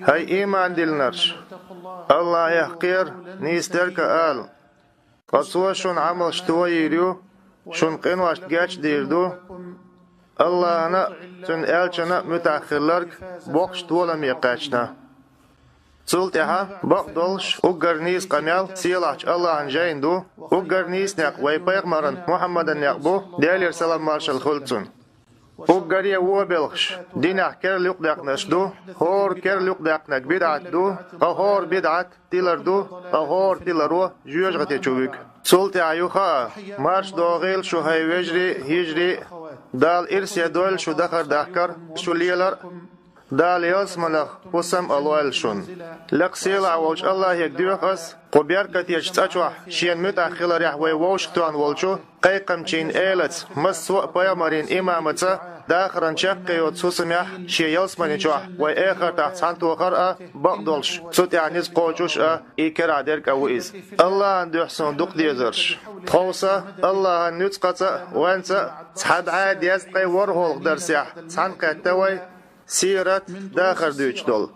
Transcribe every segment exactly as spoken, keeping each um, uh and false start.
ХӀай, ийман диллинарш! Аллахьах кхера, нийса дерг а ала. Ткъа Цо шун Ӏамалш тойийр ю, шун къиношта гечдийр ду. Аллахьана а, Цуьнан элчанна а муьтӀахь хилларг боккхачу толаме кхаьчна. Цул тӀаьхьа, бакъдолуш, уггар нийса къамел сийлахьчу Аллахьан жайна ду, уггар нийса некъ вайн пайхамаран Мухьаммадан некъ бу, Делера салам-маршалла хуьлда цунна. Уггаре а вон белхаш динехь керла юкъадаьккхинарш ду, хӀора керла юкъадаьккхинарг бидӀат ду, ткъа хӀора бидӀат тилар ду, ткъа хӀора тиларо жоьжахати чу вуьгу. Цул тӀаьхьа ю хаа: марша догӀийла шу, хӀай вежарий а, йижарий а, Дала ирсе дойла шу дахар дахкар а, шу лелар а. Дала ялсаманах хӀусам а лойла шуна. Лекха сийлахь волчу Аллахье доьху ас, кху беркатечу цӀа чохь Шена муьтӀахь хиларехь вай вовшахтоьхна волчу кхайкхамчийн элаца, массо а пайхамарийн имамаца, дахаран чаккхе йоцу хӀусамехь Шен ялсамани чохь вай эхартахь цхьаьнатохар а, бакъдолуш, цу тӀехь ницкъ кхочуш а, и керахь дерг а ву иза. Аллахьана дуьхьа суна дукха дезарш. Тховса Аллахьан нуьцкъаца а, ванца а цхьа бӀе дезткъе ворхӀалгӀа дарсехь цхьаьнакхетта вай сират, дахар дуьйцуш долу.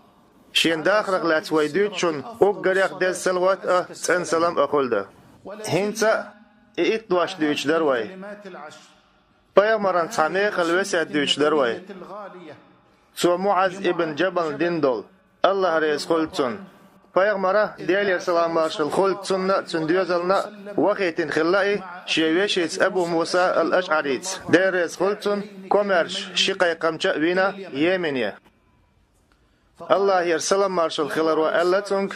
Шен дахарх лаьцна вай дуьйцучунна уггарех деза салават а, цӀена салам а хуьлда. ХӀинца а и итт дош дуьйцуш дара вай. Пайхамаран цхьа мехала весет дуьйцуш дара вай. Цо МуӀаз ибн Джабална дина долу, Аллахь реза хуьлда цунна. Пайхамара, Делера салам-маршалла хуьлда цунна а, цуьнан доьзална а, вахийтина хилла и шен вешица Абу Муса ал-АшӀарица, Дела реза хуьлда цунна, комаьрша ши кхайкхамча а вина Йемене. Аллахьера салам-маршалла хиларо аьлла цуьнга,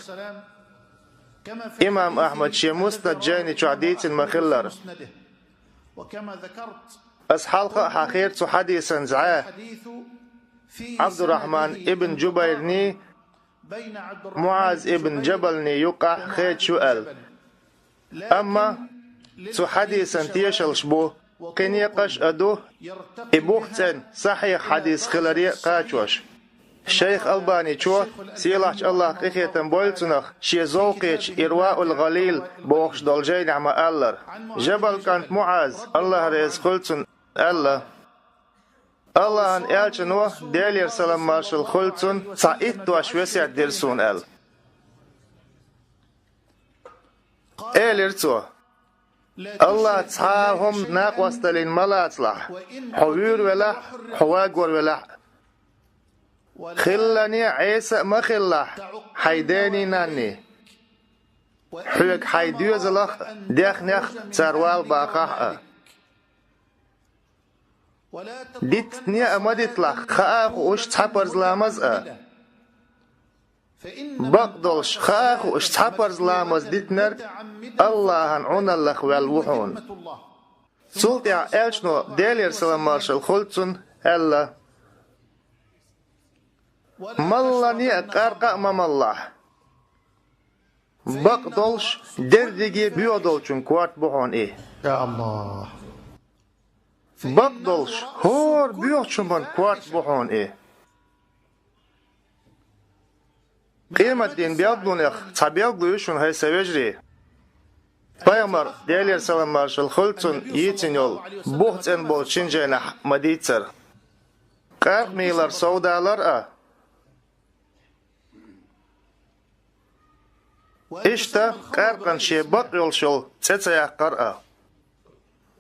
имам Ахьмада шен Муснад жайни чохь дийцина ма-хиллара. Ас хьалха а хьахийра цу хьадисан зӀе. Ӏабдуррахьман ибн Джубайрний, МуӀаз ибн Джабалний юккъехь хедаш ю аьлла. Амма цу хьадисан тешалш бу, кхин некъаш а ду, и бух цӀена сахьихь хьадис хиларе а кхачош. Шайх Албаничо, сийлахьчу Аллахьа къинхетам бойла цунах, шен зовкхечу «Ирваул-ГӀалил» бохуш долу жайнехь ма-аллара: Джабал кӀант МуӀаз, Аллахь реза хуьлда цунна, аьлла: «Аллахьан элчано, Делера салам-маршалла хуьлда цунна, цхьа итт дош весет дира суна», — аьлла. Элира цо: «Аллахь цхьа а хӀума накъосталлин ма лацалахь, хьо вуьйр велахь а, хьо вагор велахь а. Хиллане а, Ӏеса а ма хилалахь хьайн дений, нанний. Хьоьга хьайн доьзалах а, даьхнех а цара вала бахахь а. Диттане а ма диталахь, хаа а хууш, цхьа парз ламаз а. Бакъдолуш, хаа а хууш, цхьа парз ламаз дитинарг Аллахьан Ӏуналлах ваьлла ву хьуна». Цул тӀаьхьа элчано, Делера салам-маршалла хуьлда цунна, аьлла: «Маллане а къаркъа а ма малалахь. Бакъдолуш, дерриге боьха долчун корта бу хьуна и». Я Аллах! Бакъдолуш, хӀора боьхачу хӀуман корта бу хьуна и. Къематдийнан билгалонех цхьа билгало ю шуна, хӀай сан вежарий. Пайхамар, Делера салам-маршалла хуьлда цунна, йийцина йолу бух цӀена болчу шина жайнахь ма-дийццара. Къаркъа мийлар совдалар а, иштта къаркъана шен бакъ йолуш йолу цӀе ца яккхар а.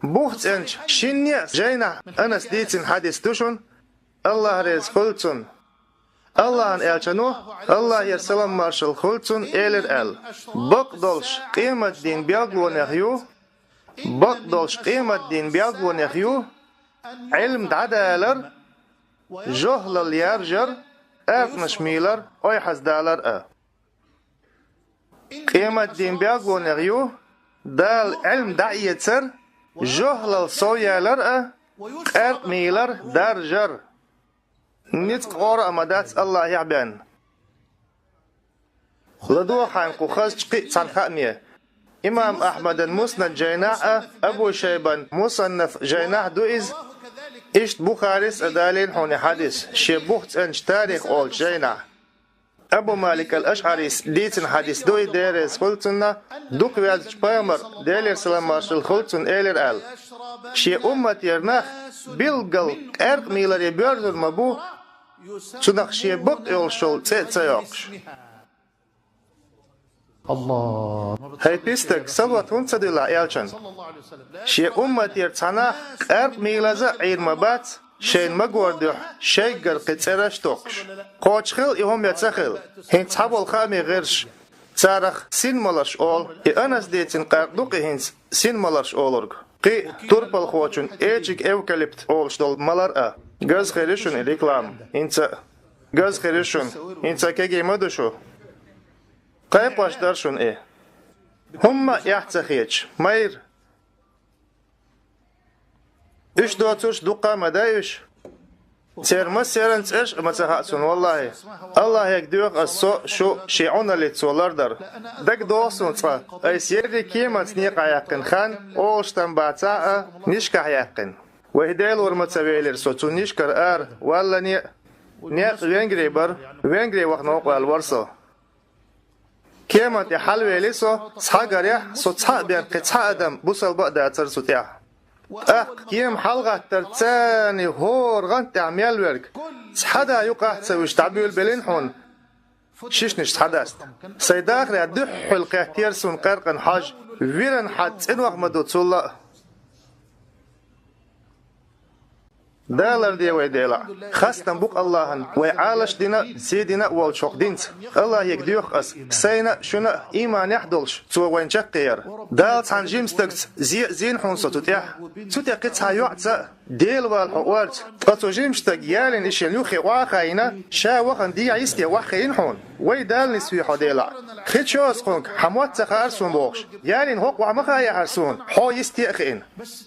Бух цӀеначу шинне а жайнахь Анаса дийцина хьадис ду шуна, Аллахь реза хуьлда цунна. Аллахьан элчано, Аллахьера салам-маршалла хуьлда цунна, элира аьлла: «Бакъдолуш, къематдийнан билгалонех ю, бакъдолуш, къематдийнан билгалонех ю Ӏилма дӀадалар, жохӀлал яржар, къаркъанаш мийлар ойхьаздалар а». Къематдийнан билгалонех ю Дала Ӏилма дӀаэцар, жохӀлал совъялар а, къаркъа мийлар даржар. Ницкъ гӀора а ма дац Аллахьехь бен. ЛадогӀа хьайна кху хазачу кхин а цхьана хааме. Имам Ахьмадан Муснад жайнахь а, Абу Шайбан Мусаннаф жайнахь а ду иза. Иштта Бухарис а далийна хьуна и хьадис, шен бух цӀеначу «Тарих» олучу жайнахь. Абу Малик ал-АшӀарис дийцина хьадис ду и, Дела реза хуьлда цунна, дукхаваьллачу пайхамар, Делера салам-маршалла хуьлда цунна, элира аьлла: «Шен умматера нах билггал къаьркъа мийларе боьрзур ма бу, цунах шен бакъ йолуш йолу цӀе а ца йоккхуш». ХӀай пистаг, салават хӀунда ца дуьллу элчанна? Шен умматера цхьа нах къаьркъа мийлаза а Ӏийр ма бац, шайна магор дуьхьа шайггара кхин цӀераш а токкхуш. Кхочушхила и хӀума я ца хилла, хӀинца цхьаболу хаамийн гӀирсаша царах синмаларш олу. И Анаса дийцина къаьркъа ду-кх и хӀинца синмаларш олург. Кхин а турпалхочун эчиг эвкалипт олуш долу малар а. Газа хир ю шуна и реклама. ХӀинца а газа хир ю шуна. ХӀинца а кегий ма ду шу. Кхайкхош дара шуна и. ХӀумма а эхь ца хеташ, майра. Уьш доцурш дуккха а ма дай уьш. Церан массеран цӀераш а ма ца хаьа суна, валлахӀи. АллахӀе доьху ас со, шу шен Ӏуналлица цо лардар. ДагадогӀу суна цкъа, айса ерриг кеманца некъахь яьккхина хан, олуш там бацахь а, нишкахь яьккхина. Вай Делора ма ца велира со цу нишкара ара валлалц а. Некъ Венгри бара, Венгри вахана воккъаваьлла вара со. Кеман тӀе хьалавели со, схьагарехь, со цхьаъ бен кхин цхьа адам бусалба а дацара цу тӀехь. ТӀаккха кема хьалагӀаттарца хӀора гӀант тӀехь мел верг, цхьа а да юкъахь ца вуьсуш дӀабуьйлабеллина хьуна, шишнаш схьадаста. Сайн дахарехь дуьххьал кхеттера суна къаьркъан хьожа, виран хьан цӀинох ма ду цул а. Дала ларде вай, Дела. Хастам бу-кх АллахӀана, вай Ӏалаш дина а, сий дина а волчу хӀокху динца. АллахӀе доьху ас, сайна а, шуна а ийманехь а долуш, цо вайна чекхъяр. Дала цхьана жима стагца зе а зийна хьуна со цу тӀехь. Цу тӀе кхин цхьа йоӀца а, Дела вала хьо орца. Ткъа цу жимачу стага ялийна и шен юххе охьа а хаийна, ша вахана дехьа йисте охьахиъна хьуна. Вай, Дала нисве хьо, Дела. Хи чоза кхунга, хьан мотт ца хаьара суна бохуш, ялийна хӀокху охьа ма хаьа хьара суна, хьо йисте а хиъна.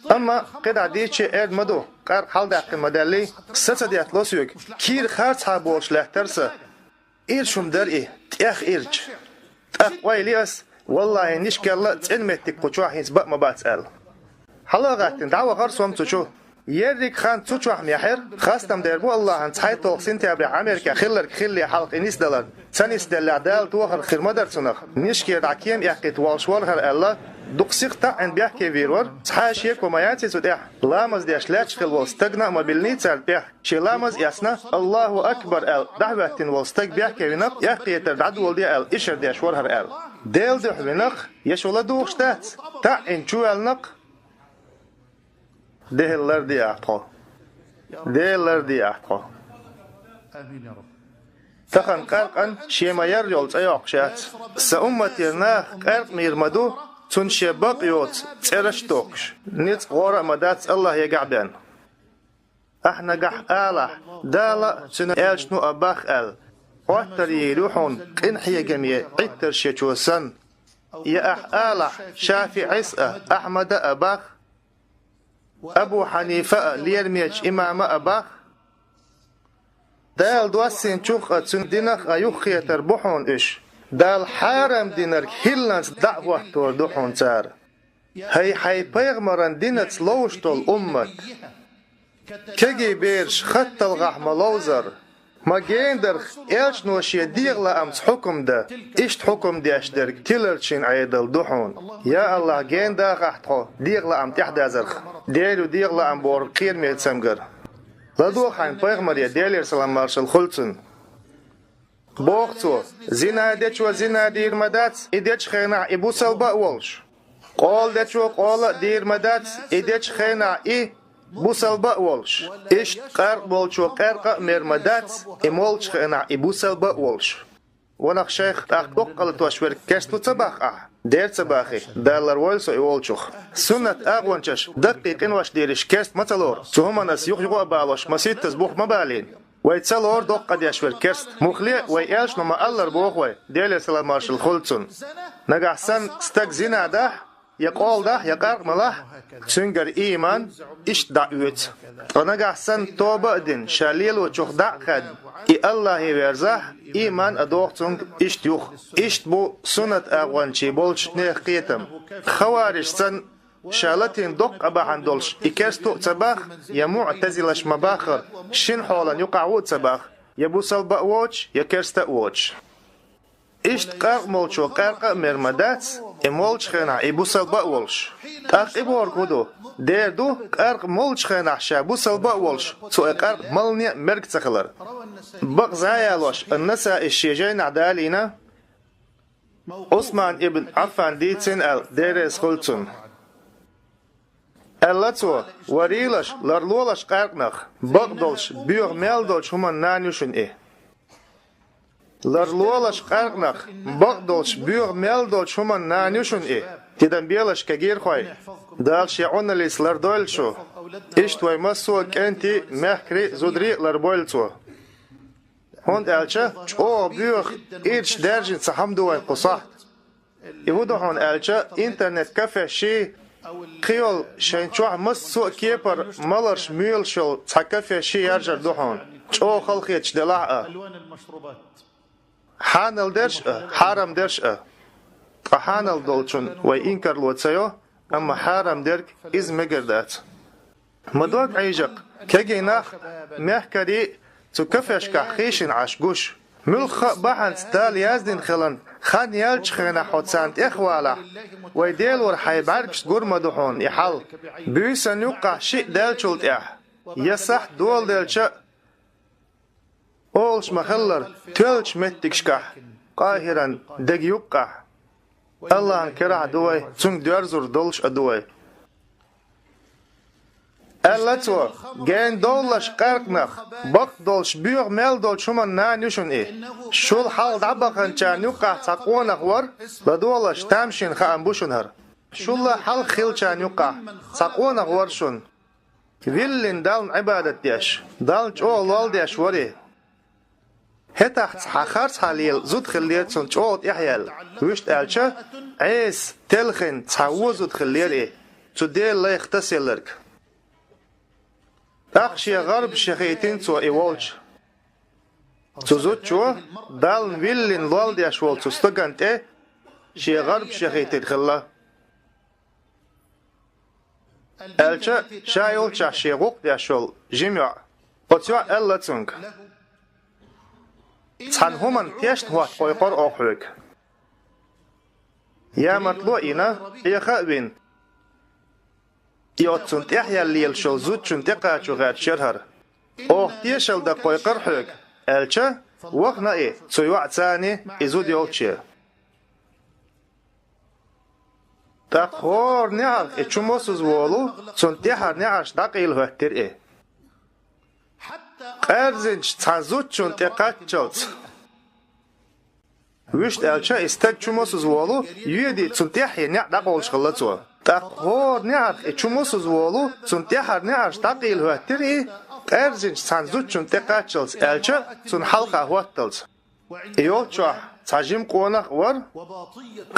Амма кхидӀа дийча а эрна ма ду, къаьркъа хьаладаьккхина ма даьллий, са ца деттало соьга, кийра харцахьа болуш лаьттара сан. Ирча хӀума дара и, тӀех ирча. ТӀаккха ойла йи ас, валлахӀи, нишкелла а цӀена меттиг кху чохь хӀинца баа ма бац аьлла. Хьала а гӀаттина, дӀавахара со-м цу чу. Ерриг хан цу чохь мехьара, хастам дер бу АллахӀана, цхьайтталгӀа сентябрехь Америкехь хилларг хилле хьалха и нисдалар. Ца нисделлехь, Дала тохар хир ма дара цунах. Нишкера дӀа кема эккхийта воллуш вара хӀара аьлла, дукха сиха таӀийна бехке вийр вара, цхьа а шеко ма яций цу тӀехь. Ламаз деш лаьтташ хилла волу стагна а ма биллиний царна тӀехь. Шен ламаз а эцна, «Аллаху акбар» аьлла, дӀахӀоьттина волу стаг бехке вина-кх, эккхийтар дӀадоладе аьлла, ишар деш вара хӀара аьлла. Делан дуьхьа вина-кх, я шу ладугӀуш дац? ТаӀийна чу ваьлла-кх. Дела ларде ахь тхо. Дела ларде ахь тхо. Тахана къаьркъан шен ма-ярра йолу цӀе йоккхуш яц. Сан умматера наха къаьркъа мийр ма ду, цунна шен бакъ йоцу цӀераш а токкхуш. Ницкъ гӀора а ма дац АллахӀегахь бен. Ахь нагахь алахь, Дала а, Цуьнан элчано а бах аьлла, Ӏоттар йийр ю хьуна къинхьегаме Ӏиттарш ечо санна. Я ахь алахь, ШафиӀис а, Ахьмада а бах, Абу Хьанифа а, лерамечу имама а бах, Дала доссийначух а, Цуьнан динах а юхахетар бу хьуна уьш. Дала хьарам динарг хӀилланца дӀа а хӀоттор ду хьуна цара. ХӀай, хьайн пайхамаран динаца ловзуш долу уммат! Кегий бераш хатталгӀахь ма ловзара. Ма генадарх, элчано шен дегӀан лаамца хьукам дан, иштта хьукам деш дерг тиларчийн Ӏедал ду хьуна. Я АллахӀ, генадахахь тхо дегӀан лаам тӀаьхьадазарх. Дера ю дегӀан лаам бохург кхераме цамгар. ЛадогӀа хьайна пайхамаре, Делера салам-маршалла хуьлда цунна. Боху цо: «Зина дечо зина дийр ма дац, и дечу хенахь и бусалба а волуш. Къола дечо къола а дийр ма дац, и дечу хенахь и бусалба а волуш. Иштта къаьркъа болчо къаьркъа а мер ма дац, и молчу хенахь и бусалба а волуш». Ванах шайх, тӀаккха доккха гӀалатош верг керста ву ца боху ахь? Дера ца бохий, Дала ларвойла со и волчух. Суннат агӀончаш даккхий къинош дийриш керста ма ца лору. Цу хӀуманас юха-юха а балош, масийттаза бух ма балийна. Вай ца лору доккха къа деш верг керста. Муххале а вай элчано ма-аллара боху вай, Делера салам-маршалла хуьлда цунна. Нагахь санна стаг зина дахь, я къола дахь, я къаьркъа ма лахь, цуьнгара ийман иштта дӀа а оьцу. Ткъа нагахь санна тоба а дина, ша лелочух дӀа а хаьдда, и АллахӀе верзахь, ийман а догӀу цуьнга иштта юха. Иштта бу суннат агӀончий болчу нехан кхетам. Хаварижсан ша латийна доккха къа бахьана долуш и керста а ца боху, я муътазилаш ма-баххара, шина хьолан юкъахь ву а ца боху, я бусалба а воцуш, я керста а воцуш. Иштта къаркъа молчо къаьркъа а мер ма дац, и молчу хенахь и бусалба а волуш. ТӀаккха и бохург хӀун ду? Дера ду, къаьркъа молчу хенахь ша бусалба а волуш, цо и къаьркъа малане а мерг ца хилар. Бакъ зӀе ялош Ан-Насаис шен жайнахь далийна, Ӏусман ибн Ӏаффан дийцина аьлла, Дела реза хуьлда цунна. Аьлла цо: «Варийлаш, ларлолаш къаьркъанах, бакъдолуш боьха мел долчу хӀуманна нана ю шуна и». Ларлолаш къаьркъанах, бакъдолуш боьха мел долчу хӀуманна нана ю шуна и. Тидам белаш кегийрхой. Дала шен Ӏуналлица лардойла шу. Иштта вай массо а кӀентий, мехкарий, зударий а ларбойла цо. ХӀунда аьлча чӀогӀа боьха, ирча даьржина цхьа хӀума ду вайн кху сохьта. И хӀун ду хьуна аьлча, интернет-кафеший, кхийолу шайн чохь массо а кепара маларш, муьйлуш йолу цхьа кафеший яржар ду хьуна, чӀогӀа халахеташ делахь а. Хьанал дерш а, хьарам дерш а. Ткъа хьанал долчун вай инкарло ца йо, амма хьарам дерг иза мегар дац. Ма дог Ӏийжакъ, кегий нах, мехкарий цу кафешкахь хийшина Ӏаш гуш. Муьлхха а бахьанца Дала яздина хиларна, хан яьллачу хенахь хьо царна тӀехвалахь, вай Делора хьайн бӀаьргашна гур ма ду хьуна и хьал. Буьйсанна юккъахь шиъ даьллачул тӀаьхьа, я сахьт доладелча а, олуш ма-хиллара, тоьллачу меттигашкахь, къахӀиран дега юккъахь. АллахӀан карахь ду вай, Цуьнга доьрзур долуш а ду вай. Аьлла цо: «Гена довлалаш къаьркъанах, бакъдолуш боьха мел долчу хӀуманна нана ю шуна и. Шул хьалха дӀабаханчарна юккъахь цхьа къонах вара, ладогӀалаш, тамашийна хаам бу шуна хӀара. Шул а хьалха хиллачарна юккъахь цхьа къонах вара шуна. Виллина Далла Ӏибадат деш, Далла чӀогӀа лол деш вара и. ХӀетахь цхьа харцхьа лела зуда хиллера цунна чӀогӀа тӀаьхьаяьлла, вуьшта аьлча, Ӏеса телхина цхьа вон зуда хиллера и, цу Делан лайх тасаелларг. ТӀаккха шен гӀарбаш яхийтина цо и волчу. Цу зудчо Далла виллина лол деш волу цу стагана тӀе шен гӀарбаш яхийтина хилла». Аьлча, ша йолчохь шен гӀуллакх деш йолу жима йоӀ. Оцу йоӀа аьлла цуьнга: «Цхьана хӀуманна тешна хӀотта кхойкхура оха хьоьга. Ямартло а йина, Ӏеха а вина, и оцу цунна тӀаьхьаяьлла лелаш йолу зудчунна тӀекхачо гӀерташ яра хӀара. Оха тешалла дан кхойкхура хьоьга», аьлча, вахана и цу йоӀаца и зуда йолчу. ТӀаккха хӀора неӀарх и чу мосазза волу, цунна тӀаьхьара неӀарш дӀакъайла хӀоьттира и. Къаьрзинчу цхьана зудчунна тӀе кхаччалц, вуьшта аьлча, и стаг чу мосазза волу, йоьдий цунна тӀаьххье неӀ дӀакъовлуш хилла цо. ТӀаккха хӀора неӀарх и чу мосазза волу, цунна тӀаьхьара неӀарш дӀакъайла хӀоьттира и, къаьрзинчу цхьана зудчунна тӀе кхаччалц аьлча, цунна хьалха хӀотталц. И йолччохь цхьа жима къонах а вара,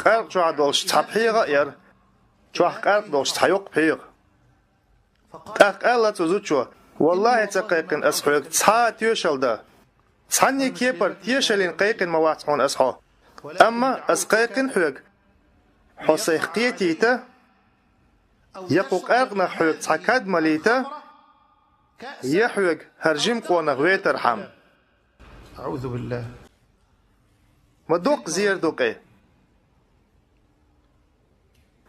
къаьркъа чохь долуш цхьа пхьегӀа а яра, чохь къаьркъа долуш цхьа йоккха пхьегӀа. ТӀаккха аьлла цу зудчо: «Валлахьи, ца кхайкхина аса хьоьга цхьа а тоьшалла дан. Цхьанне кепара тешаллина кхайкхина ма вац хьуна аса хьо. Амма аса кхайкхина хьоьга, хьо сайх кхетийта, я кху къаьркъанах хьоьга цхьа кад малийта, я хьоьга хӀара жима къонах вейтархьама». Ма дуккха зер ду-кх и.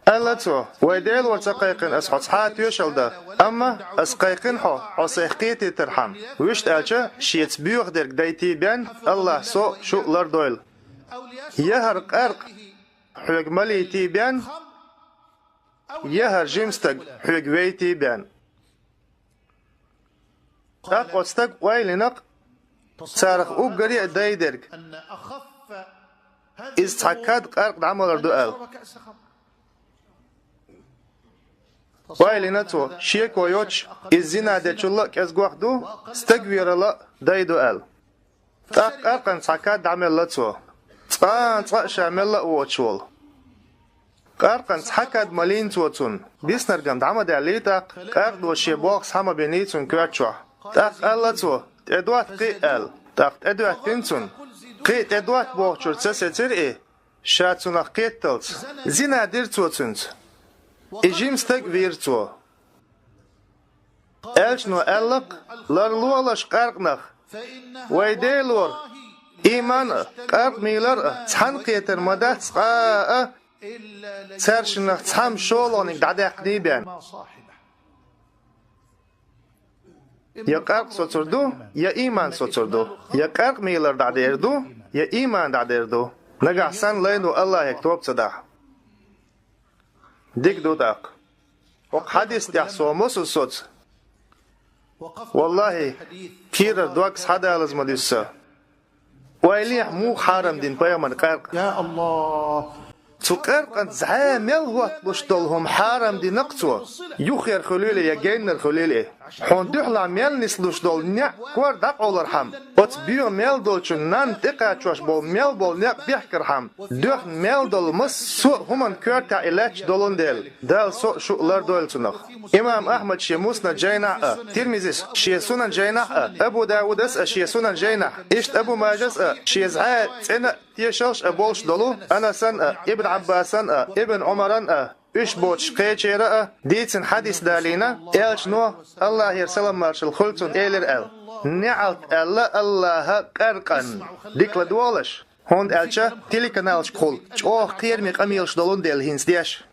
Аьлла цо: «Вай Делора ца кхайкхина аса хьо цхьа а тоьшалла дан, амма аса кхайкхина хьо, хьо сайх кхетийтархьама, вуьшта аьлча, шеца боьха дерг дайтий бен, АллахӀа со а, шу а лардойла. Я хӀара къаьркъа хьоьга малийтий бен, я хӀара жима стаг хьоьга вейтий бен». ТӀаккха оцу стага ойла йина-кх, царах уггаре а дайдерг иза цхьа кад къаьркъа дӀамалар ду аьлла. Ойла йина цо, шеко йоцуш, иза зина дечул а кӀезгох ду, стаг верал а дай ду аьлла. ТӀаккха къаьркъана цхьа кад дӀамелла цо. Цкъа а, цкъа а ша мелла а воцуш волу. Къаьркъана цхьа кад малийна цо цунна. Биснаргам дӀа ма даьллий тӀаккха, къаьркъадо шен болх схьа ма биний цуьнан коьрта чохь. ТӀаккха аьлла цо: «ТӀедотта кхин а», – аьлла. ТӀаккха тӀедоьттина цунна. Кхин а тӀедотта бохучуьра ца сецира и, ша цунах кхетталц. Зина дира цо цуьнца. И жима стаг вийра цо. Элчано аьлла-кх: «Ларлолаш къаьркъанах, вай Делора, ийман а, къаьркъа мийлар а цхьаьнакхетар ма дац цкъа а, цаьршиннах цхьамма шолгӀаниг дӀадаьккхиний бен». Я къаьркъа соцур ду, я ийман соцур ду, я къаьркъа мийлар дӀадер ду, я ийман дӀадер ду. Нагахь санна лайно Аллахьега тоба ца дахь. Дика ду тӀаккха. Окху хьадис тӀехь со мосазза соцу. Валлахьи, кийрара дог схьадалаза ма дуьсу сан. Ойла ехьа, муха хьарам дина пайхамара къаьркъа? Я Аллах! Цу къаьркъанца зӀе мел хӀотталуш долу хӀума хьарам дина-кх цо, юххера хуьлийла я геннара хуьлийла и. Хьуна дуьхьалахь мел нислуш долу неӀ кор дӀакъовлархьама, оцу боьха мел долчун нанна тӀекхачош болу мел болу некъ бехкархьама, доьхна мел долу массо а хӀуманна коьртехь и лаьтташ долун дела, Дала со а, шу а лардойла цунах. Имам Ахьмад шен Муснад жайнахь а, Тирмизис шен Сунан жайнахь а, Абу Даудас а шен Сунан жайнахь, иштта Абу Мажас а шен зӀе цӀена а тешалш а болуш долу, Анасан а, Ибн Ӏаббасан а, Ибн Ӏумаран а, уьш боцуш кхечера а дийцина хьадис далийна, элчано, Аллахьера салам-маршалла хуьлда цунна, элира аьлла: «НеӀалт аьлла Аллахьа къаьркъан». Дика ладогӀалаш, хӀунда аьлча телеканалашкахула чӀогӀа кхераме къамелаш долун дела хӀинца деш.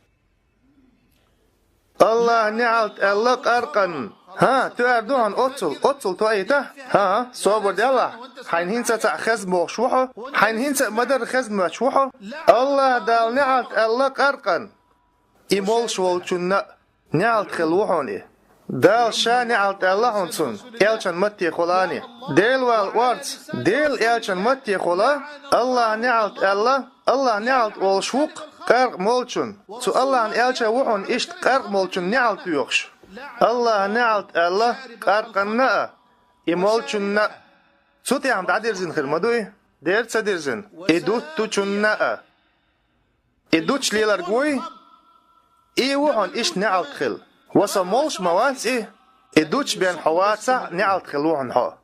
Аллахьа неӀалт аьлла къаьркъан. ХӀан, тоьар ду хьуна оццул, оццул тоуьйтахь? ХӀан, собар делахь. Хьайна хӀинца а цхьаъ хезна бохуш ву хьо, хьайна хӀинца а ма-дарра хезна моьттуш ву хьо. Аллахьа Дала неӀалт аьлла къаьркъан. И молуш волчунна а неӀалт хилла ву хьуна и. Дала Ша неӀалт аьлла хьуна цунна, элчан маттехула а. Делан вала орца, Делан элчан маттехула, Аллахьа неӀалт аьлла, Аллахьа неӀалт олуш ву-кх къаьркъа молучунна. Цу Аллахьан элча ву хьуна иштта къаьркъа молучунна неӀалт воьхуш. Аллахьа неӀалт аьлла къаьркъанна а, и молучунна а. Цу тӀехь дӀадирзина хир ма дуй? Дера ца дирзина. И дуттучунна а. И дучу леларг вуй? И ву хьуна иштта неӀалт хилла. Ва со молуш ма вац и? И дучу бен хьо вацахь, неӀалт хилла ву хьуна хьо.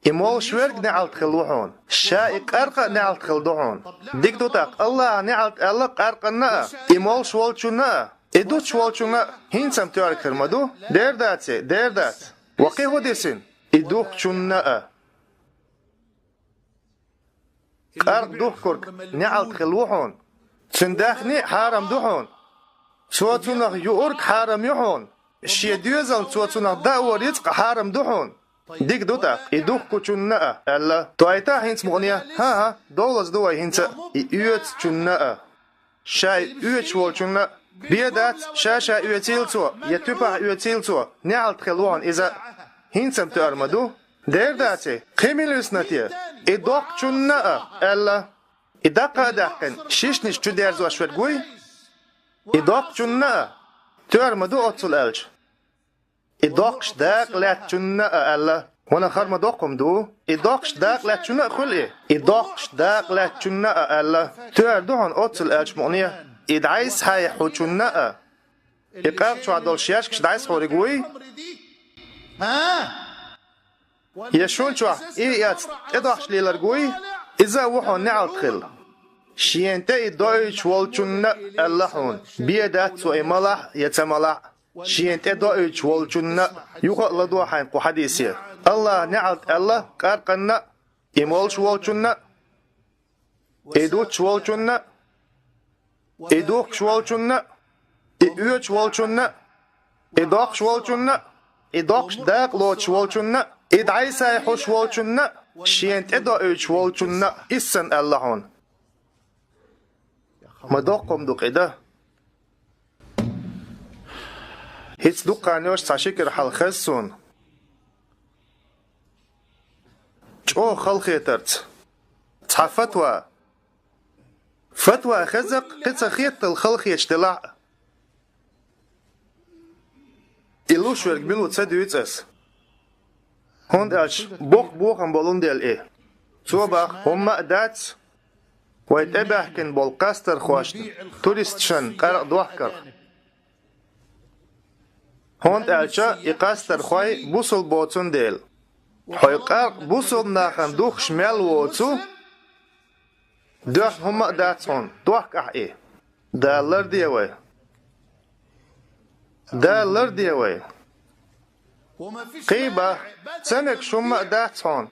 И молуш верг неӀалт хилла ву хьуна. Ша и къаьркъа а неӀалт хилла ду хьуна. Дика ду тӀаккха, Аллахьа неӀалт аьлла къаьркъанна а, и молуш волчунна а, и дучу волчунна а. ХӀинца-м тоьргахир ма ду? Дера дац и, дера дац. Ва кхин хӀун дисина? И духкучунна а. Къаьркъа духкург неӀалт хилла ву хьуна. Цуьнан даьхни а хьарам ду хьуна. Цо цунах юург хьарам ю хьуна. Шен доьзална цо цунах дао рицкъ хьарам ду хьуна. Дика ду тӀаккха, и духкучунна а аьлла. Тойтахь хӀинца мукъане? ХӀан-хӀа, довлаза ду вай хӀинца а. И оьцучунна а. Ша и оьцуш волчунна а. Бен дац, ша-ша оьцийла цо, я туьпахь оьцийла цо, неӀалт хилла ву хьуна иза. ХӀинца-м тоьар ма ду? Дера дац и, кхин мила висина те? И доккхучунна а аьлла. И даккха а даьккхина, шишнаш чу дерзош верг вуй? И доккхучунна а. Тоьар ма ду оццул аьлча? И доккхуш дакъа лаьттачунна а аьлла. Ванах хар ма доккхум ду? И доккхуш дакъа лаьттачунна а хуьлу и? И доккхуш дакъа лаьттачунна а аьлла. Тоьар ду хьуна оццул аьлча мукъане? И дӀайса хьайхьучунна а. И къаьркъа чохь долу шершкаш дӀайсхьориг вуй? Я шун чохь и эцна тӀедохкуш леларг вуй? Иза а ву хьуна неӀалт хилла. Шена тӀе и доуьйтуш волчунна а аьлла хьуна, бен дац цо и малахь а, я ца малахь а. Шена тӀе доуьйтуш волчунна а, юха а ладогӀа хьайна кху хьадисе. Аллахьа неӀалт аьлла къаьркъанна а, и молуш волчунна а, и дуттуш волчунна а, и духкуш волчунна а, и оьцуш волчунна а, и доккхуш волчунна а, и доккхуш дакъа лоцуш волчунна а, и дӀайсхьайхьуш волчунна а, шена тӀе доуьйтуш волчунна а, иссанна аьлла хьуна. Ма доккхум ду кхин дан. ХӀинца дуккха а йолуш цхьа ши кӀира хьалха хеза суна. ЧӀогӀа халахетарца. Цхьа фатва. Фатва хеза-кх, кхин ца хеталуш халахеташ делахь а. И луш верг мила ву ца дуьйцу ас. ХӀунда аьлча боккха бохам болун дела и. Цо баха хӀумма а дац, вай тӀебаьхкина болу къастархошна, туристашна къаьркъа дохкарх. ХӀунда аьлча и къастархой бусул боцун дела. Хьой къаьркъа бусул нахана духкуш мел воцу, доьхна хӀумма а дац хьуна, дохка ахь и. Дала ларде вай. Дала ларде вай. Кхийба, ца мегаш хӀумма а дац хьуна.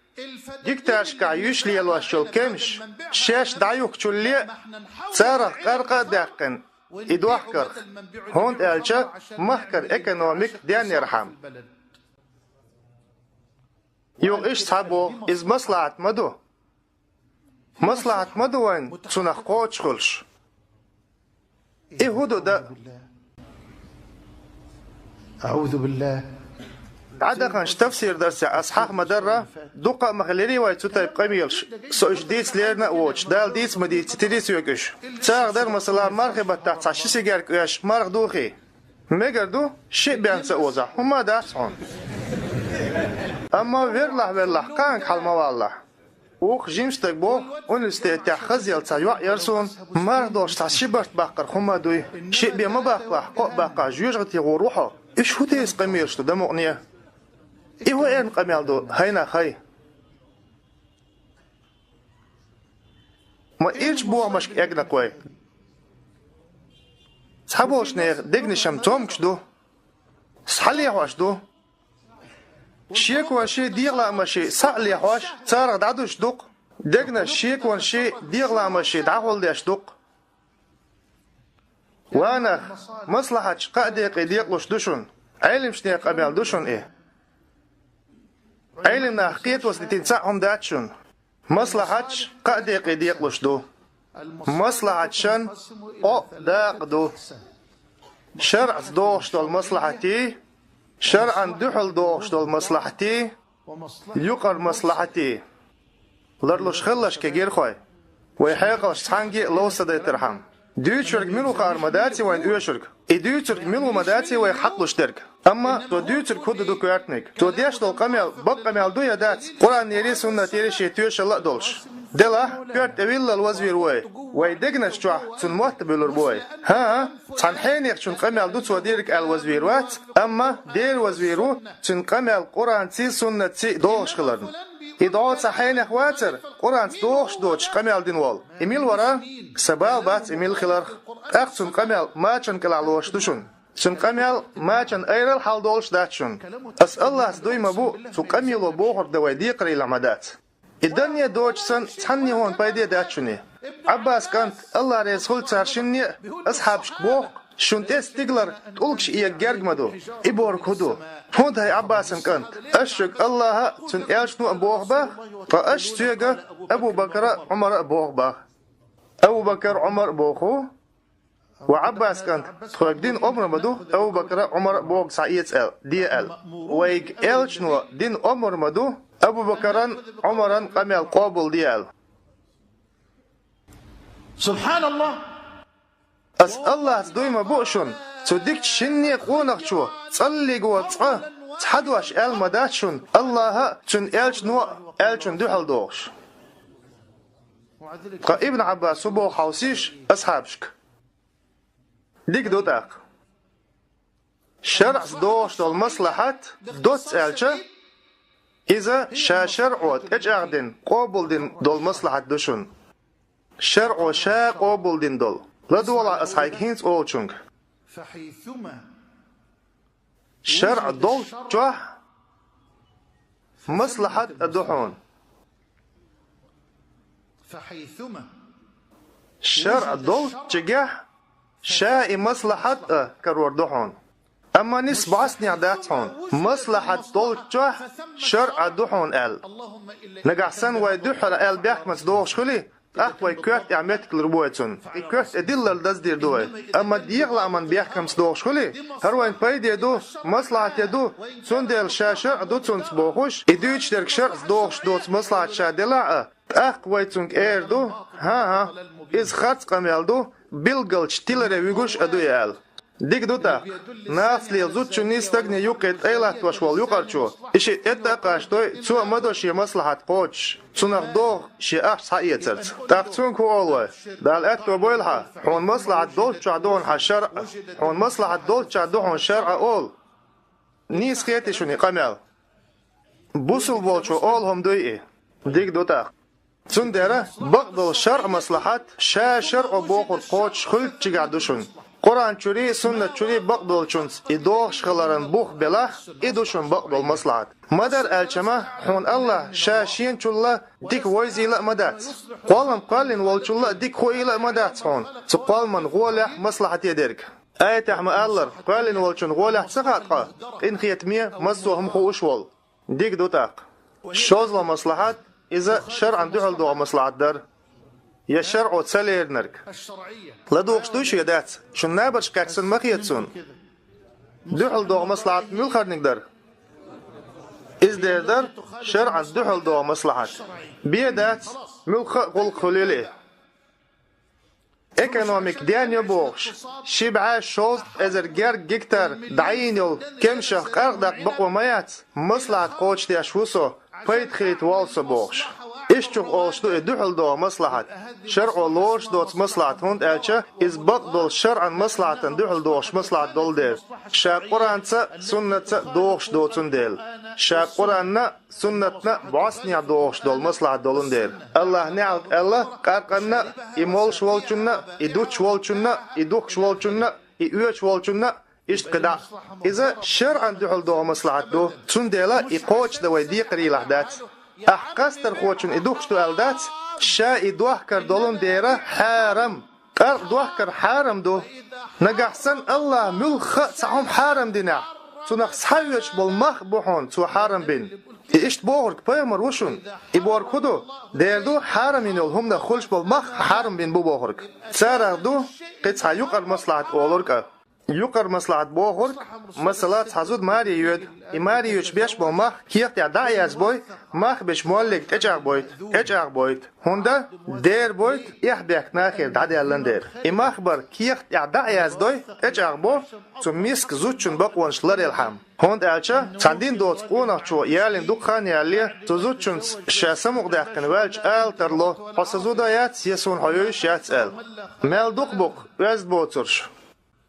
Гектарашкахь юьш лелош йолу кемсаш, шаьш дӀаюхкучулле а, царах къаркъа а даьккхина, и дохкарх, хӀунда аьлча махкара экономика денъярхьама. Юха иштта цхьабоху, иза маслахьат ма ду. Маслахьат ма ду вайн цунах кхочуш хуьлуш. И хӀун ду дан? أعوذ بالله. ДӀадаханчу тафсир дарсехь аса хьаха ма-дарра, дукха а ма хилира вай цу тайпа къамелаш, со уьш дийца лерина а воцуш, Дала дийца ма дийцитирий соьга уьш. Царах дара, масала, мархи баттахь цхьа ши сигерка оьшуш марха духий. Мегар ду, шиъ бен ца озахь, хӀумма а дац хьуна. Амма верлахь-веллахь, кхаанга хьала ма валлахь. Вукху жима стага боху, университетехь хазъелла цхьа йоӀ яра суна, марха долуш цхьа ши барт баккхарх хӀумма а дуй. Шиъ бен ма баккхалахь, кхоъ баккхахь, жоьжахати гӀур ву хьо. Уьш хӀун тайпа къамелаш ду дан мукъане? И хӀун эрна къамел ду, хӀай нах, хӀай? Ма ирча бохамашка эгна-кх вай. Цхьаболчу нехан дегнаш-м цомгуш ду. Схьалехьош ду. Шеконаш, дегӀалаамаш схьа а лехьош, царах дӀадуьсуш ду-кх. Дегнаш, шеконаш, дегӀалаамаш дӀахьулдеш ду-кх. Ва нах, маслахьаташ кхаа декъе декъалуш ду шуна. Ӏелимчу нехан къамел ду шуна и. Ӏелим нах кхетош дитина цхьа а хӀума дац шуна. Маслахьаташ кхаа декъе декъалуш ду. Маслахьаташна кхоъ дакъа ду. ШарӀаца догӀуш долу маслахьатий, шарӀан дуьхьал догӀуш долу маслахьатий, юкъара маслахьатий. Ларлуш хилалаш, кегирхой, вай хьекъалш цхьаьнгге а лов ца дайтархьама. Дуьйцург мила ву хаар ма даций вайна оьшург. И дуьйцург мила ву ма даций вайх хьакъ луш дерг. Амма цо дуьйцург хӀун ду, ду коьртаниг. Цо деш долу къамел бакъ къамел ду я дац, Къуръанера, суннатера шен тоьшалла а долуш? Делахь, коьрта тӀе виллал вазвийр ву вай. Вай дегнаш чохь цунна мотт а буьллур бу вай. ХӀан-хӀа, цхьана хьенехчун къамел ду цо дийриг аьлла вазвийр вац, амма дера вазвийр ву цуьнан къамел Къуръанций, суннатций догӀуш хиларна. И дӀо цхьа хьенех вацара, Къуръанца догӀуш доцуш къамел дина волу. И мила вара? Сан бала бац и мила хиларх. ТӀаккха цуьнан къамел мачан кӀелахь лоруш ду шуна. Цуьнан къамел мачан айрал хьал долуш дац шуна. Ас Аллахьца дуй ма бу, цу къамело бохург дан вай декхарийлахь ма дац. И данне доцуш санна, цхьанне хӀума пайде дац шуна и. Ӏаббас кӀант, Аллах реза хуьлда царна шинне а, асхьабашка боху-кх: шуна тӀе стигалара тӀулгаш эга герга ма ду. И бохург хӀун ду? ХӀунда, хӀай Ӏаббасан кӀант, ас шуьга Аллаха а, цуьнан элчано а боху боху, ткъа ас соьга Абу-Бакара а, Ӏумара а боху боху. Абу-Бакар, Ӏумар а боху. Ва Ӏаббас кӀант, тхоьга дина омра ма ду Абу-Бакара, Ӏумара бохург схьаэца аьлла, де аьлла. Вайга элчано дина омра ма ду Абу-Бакаран, Ӏумаран къамел къобалде аьлла. Субханаллах! Ас Аллахьца дуй ма бу шуна, цу дикачу шинне а къонахчо цкъа а лиго цкъа цхьа дош аьлла ма дац шуна Аллаха а, цуьнан элчано а, элчанна дуьхьал догӀуш. Ткъа Ибн Ӏаббас хӀун боху хьовсийша асхьабашка? Дика ду тӀаккха. ШарӀаца догӀуш долу маслахьат доцца аьлча, иза ша шарӀо тӀечӀагӀдина, къобалдина долу маслахьат ду шуна. ШарӀо ша къобалдина долу. ЛадогӀалахь аса хьайга хӀинца олучуьнга. ШарӀ долччохь маслахьат а ду хьуна. ШарӀ долччигехь ша и маслахьат а карор ду хьуна. Амма нисса бӀостанехь дац хьуна, маслахьат долччохь шарӀ а ду хьуна аьлла. Нагахь санна вай дуьххьара аьлла бехкамца догӀуш хуьлий, тӀаккха вай коьрта тӀехь меттиг лур бу вай цунна. И коьрта тӀе диллал даздийр ду вай. Амма дегӀалааман бехкамца догӀуш хуьлий, хӀара вайн пайде ду, маслахьате ду, цундела ша шарӀ ду цунца бохуш, и дуьйцуш дерг шарӀаца догӀуш доцу маслахьат ша делахь а, тӀаккха вай цуьнга эр ду: хӀан-хӀа, иза харц къамел ду, билггалчу тиларе вуьгуш а ду и аьлла. Дика ду тӀаккха. Нахаца лела зудчунний, стагний юккъе тӀе латтош волу юкъарчо, и шиъ тӀетта а къаштадой, цо а ма до шен маслахьат кхочуш, цунах догӀу шен ахча схьаэцарца. ТӀаккха цуьнга хӀун олу вай? Дала аьтто бойла хьан, хьуна маслахьат долччохь ду хьуна хьан шарӀ, хьуна маслахьат долччохь ду хьуна шарӀ олу. Нийса хетий шуна и къамел? Бусулболчо олу хӀума дуй и. Дика ду тӀаккха. Цундела бакъдолу шарӀ маслахьат ша шарӀо бохург кхочуш хуьлуччигахь ду шуна. Къуръан чуьрий, суннат чуьрий бакъдолчунца и догӀуш хиларан бух белахь, и ду шун бакъдолу маслахьат. Ма дара аьлча ма, хьуна Аллахь ша шен чулла дика войзийла а ма дац. Кхоллам кхоьллина волчулла а дика хуийла а ма дац хьуна, цу кхолламан гӀолехь маслахьате дерг. Аятехь ма-аллара, кхоьллина волчун гӀолехь ца хаьа тхо, къинхетаме массо а хӀума хууш волу. Дика ду тӀаккха. ШозлагӀа маслахьат, иза шаръан дуьхьал догӀу маслахьат дара. Я шаръо ца леринарг. ЛадугӀуш дуй шу я дац? Шун набарш кхаьчсан ма хета суна. Дуьхьал догӀу маслахьат муьлхарниг дара? Иза дер дара шаръан дуьхьал догӀу маслахьат. Бен дац, муьлхха а гӀуллакх хуьлийла и. Экономика ден ю бохуш, ши бӀе шовзткъа эзар герга гектар дӀайийна йолу кемсех къаркъа даккха бакъо ма яц, маслахьат кхочушдеш ву со, пайда хилийта воллу со бохуш. Ишттачух олуш ду и дуьхьал догӀу маслахьат. ШаръӀо лоруш доцу маслахьат, хӀунда аьлча иза бакъдолу шаръан маслахьатан дуьхьал догӀуш маслахьат долу дела. Ша Къуръанца а, суннатца а догӀуш доцун дела. Ша Къуръанна а, суннатна а бӀостанехьа догӀуш долу маслахьат долун дела. Аллахь неӀалт аьлла, къаркъанна а, и молуш волчунна а, и дуттуш волчунна а, и духкуш волчунна а, и оьцуш волчунна а, иштта кхидӀа а. Иза шаръан дуьхьал догӀу маслахьат ду, цундела и кхочушдан вай декхарийлахь дац. Ахь къастархочун и духкуш ду аьлла дац, ша и дохкар долун дера хьарам. Къаркъа дохкар хьарам ду. Нагахь санна Аллахь муьлхха а цхьа хӀума хьарам динехь, цунах схьаоьцуш болу мах а бу хьуна цо хьарам бина. И иштта бохург пайхамар ву шуна. И бохург хӀун ду? Дера ду, хьарам йина йолу хӀуманах хуьлуш болу мах хьарам бина бу бохург. Царах ду кхин цхьа юкъара маслахьат олург а. Юкъара маслахьат бохург, масала, цхьа зуда маре йоьду. И маре йоьдуш беш болу мах кехат тӀехь дӀа а язбой, мах бечу моллига тӀечӀагӀбойту, тӀечӀагӀбойту. ХӀунда? Дера бойту, эхь-бехк нахера дӀадаьллан дера. И мах бар кехат тӀехь дӀа а яздой, тӀечӀагӀбо, цу миска зудчун бакъонаш ларъелхьама. ХӀунда аьлча цхьана дин доцу къонахчо ялийна дукха хан ялале, цу зудчунца ша самукъадаьккхина ваьлча ала тарло: «Хьо сан зуда яц, я суна хьо йовзуш яц», – аьлла. Мел дукха бу-кх оьзда боцурш.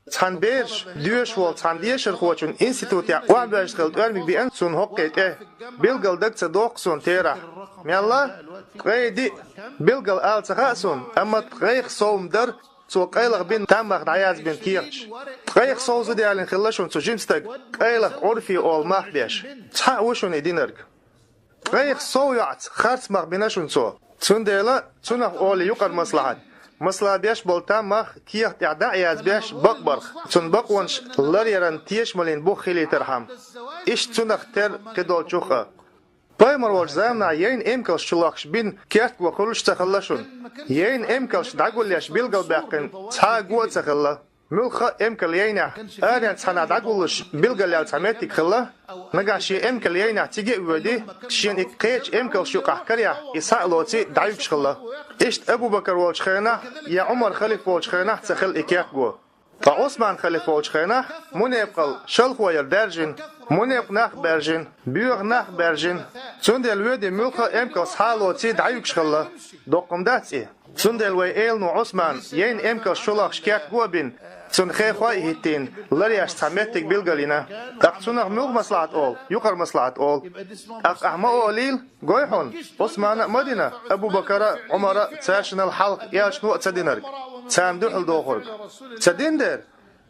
Цхьана бераш доьшуш волу цхьана дешархочун институтехь охьабоьжна хила тӀоьрмиг биъна суна хӀокхе тӀе. Билггал дага ца доккху суна терахь. Мелла? Ткъе диъ. Билггал ала ца хаьа суна, амма ткъех сов ма дара цо къайлаха бина там мах дӀаязбина кехаташ. Ткъех сов зуда ялийна хилла шуна цу жима стага, къайлаха Ӏурфи олу мах беш. Цхьаъ ву шуна и динарг. Ткъех сов йоӀца харц мах бина шуна цо. Цундела цунах олу юкъара маслахьат. Масала, беш болу там мах кехат тӀехь дӀа а язбеш бакъбарх, цунна бакъонаш ларъяран тешамаллин бух хилийтархьама. Иштта цунах тера кхидолчух а. Пайхамар волчу заманахь яйна эмкалш чулохкуш бина кертго хуьлуш ца хилла шуна. Яйна эмкалш дӀагулъеш билгалбаьккхина цхьа а го а ца хилла. Муьлхха а эмкал яйнехь, аренца цхьанхьа дӀагуллуш билгалъяьлла цхьа меттиг хилла, нагахь шен эмкал яйнехь цига а воьдий, шена и кхечу эмкалш юкъахь карехь, и схьа а лоций, дӀаюьгуш хилла. Иштта Абу-Бакар волчу хенахь я Ӏумар халиф волчу хенахь ца хилла и кертго. Ткъа Ӏусман халиф волчу хенахь мунепкъал шалхо яр даьржина, мунепкъ нах а баьржина, боьха нах а баьржина. Цундела воьдий муьлхха а эмкал схьа а лоций, дӀаюьгуш хилла. Доккха ма дац и. Цундела вай элано Ӏусман яйна эмкалш чулохкуш кертго а бина, цунна хехой а хӀиттийна, ларъеш цхьа меттиг билгалйина. ТӀаккха цунах муьлха маслахьат олу, юкъара маслахьат олу. ТӀаккха ахь ма олийла, гой хьуна, Ӏусмана а ма дина, Абу-Бакара а, Ӏумара а, цаьршинал хьалха элчано а ца динарг, царна дуьхьал дохург. Ца дина дера,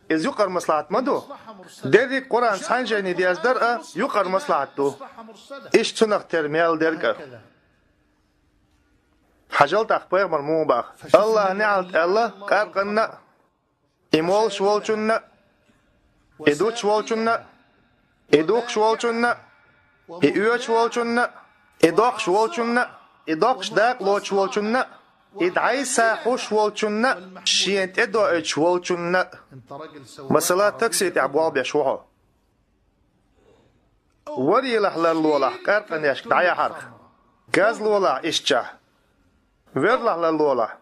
иза юкъара маслахьат ма ду. Дерриг а Къуръан цхьана жайни дездар а юкъара маслахьат ду. Иштта цунах тера мел дерг а. Хьажал тӀаккха пайхамар муха баха: «Аллахь неӀалт аьлла къаркъанна а, и молуш волчунна а, и дуттуш волчунна а, и духкуш волчунна а, и оьцуш волчунна а, и доккхуш волчунна а, и доккхуш дакъа лоцуш волчунна а, и дӀасахьуш волчунна а, шена тӀедоуьйтуш волчунна а». Масала, такси тӀехь болх беш ву хьо. Варелахь ларлолахь къаьркъанешка дӀаяхьарх. Газ лолахь ишттачохь. Верлахь ларлолахь.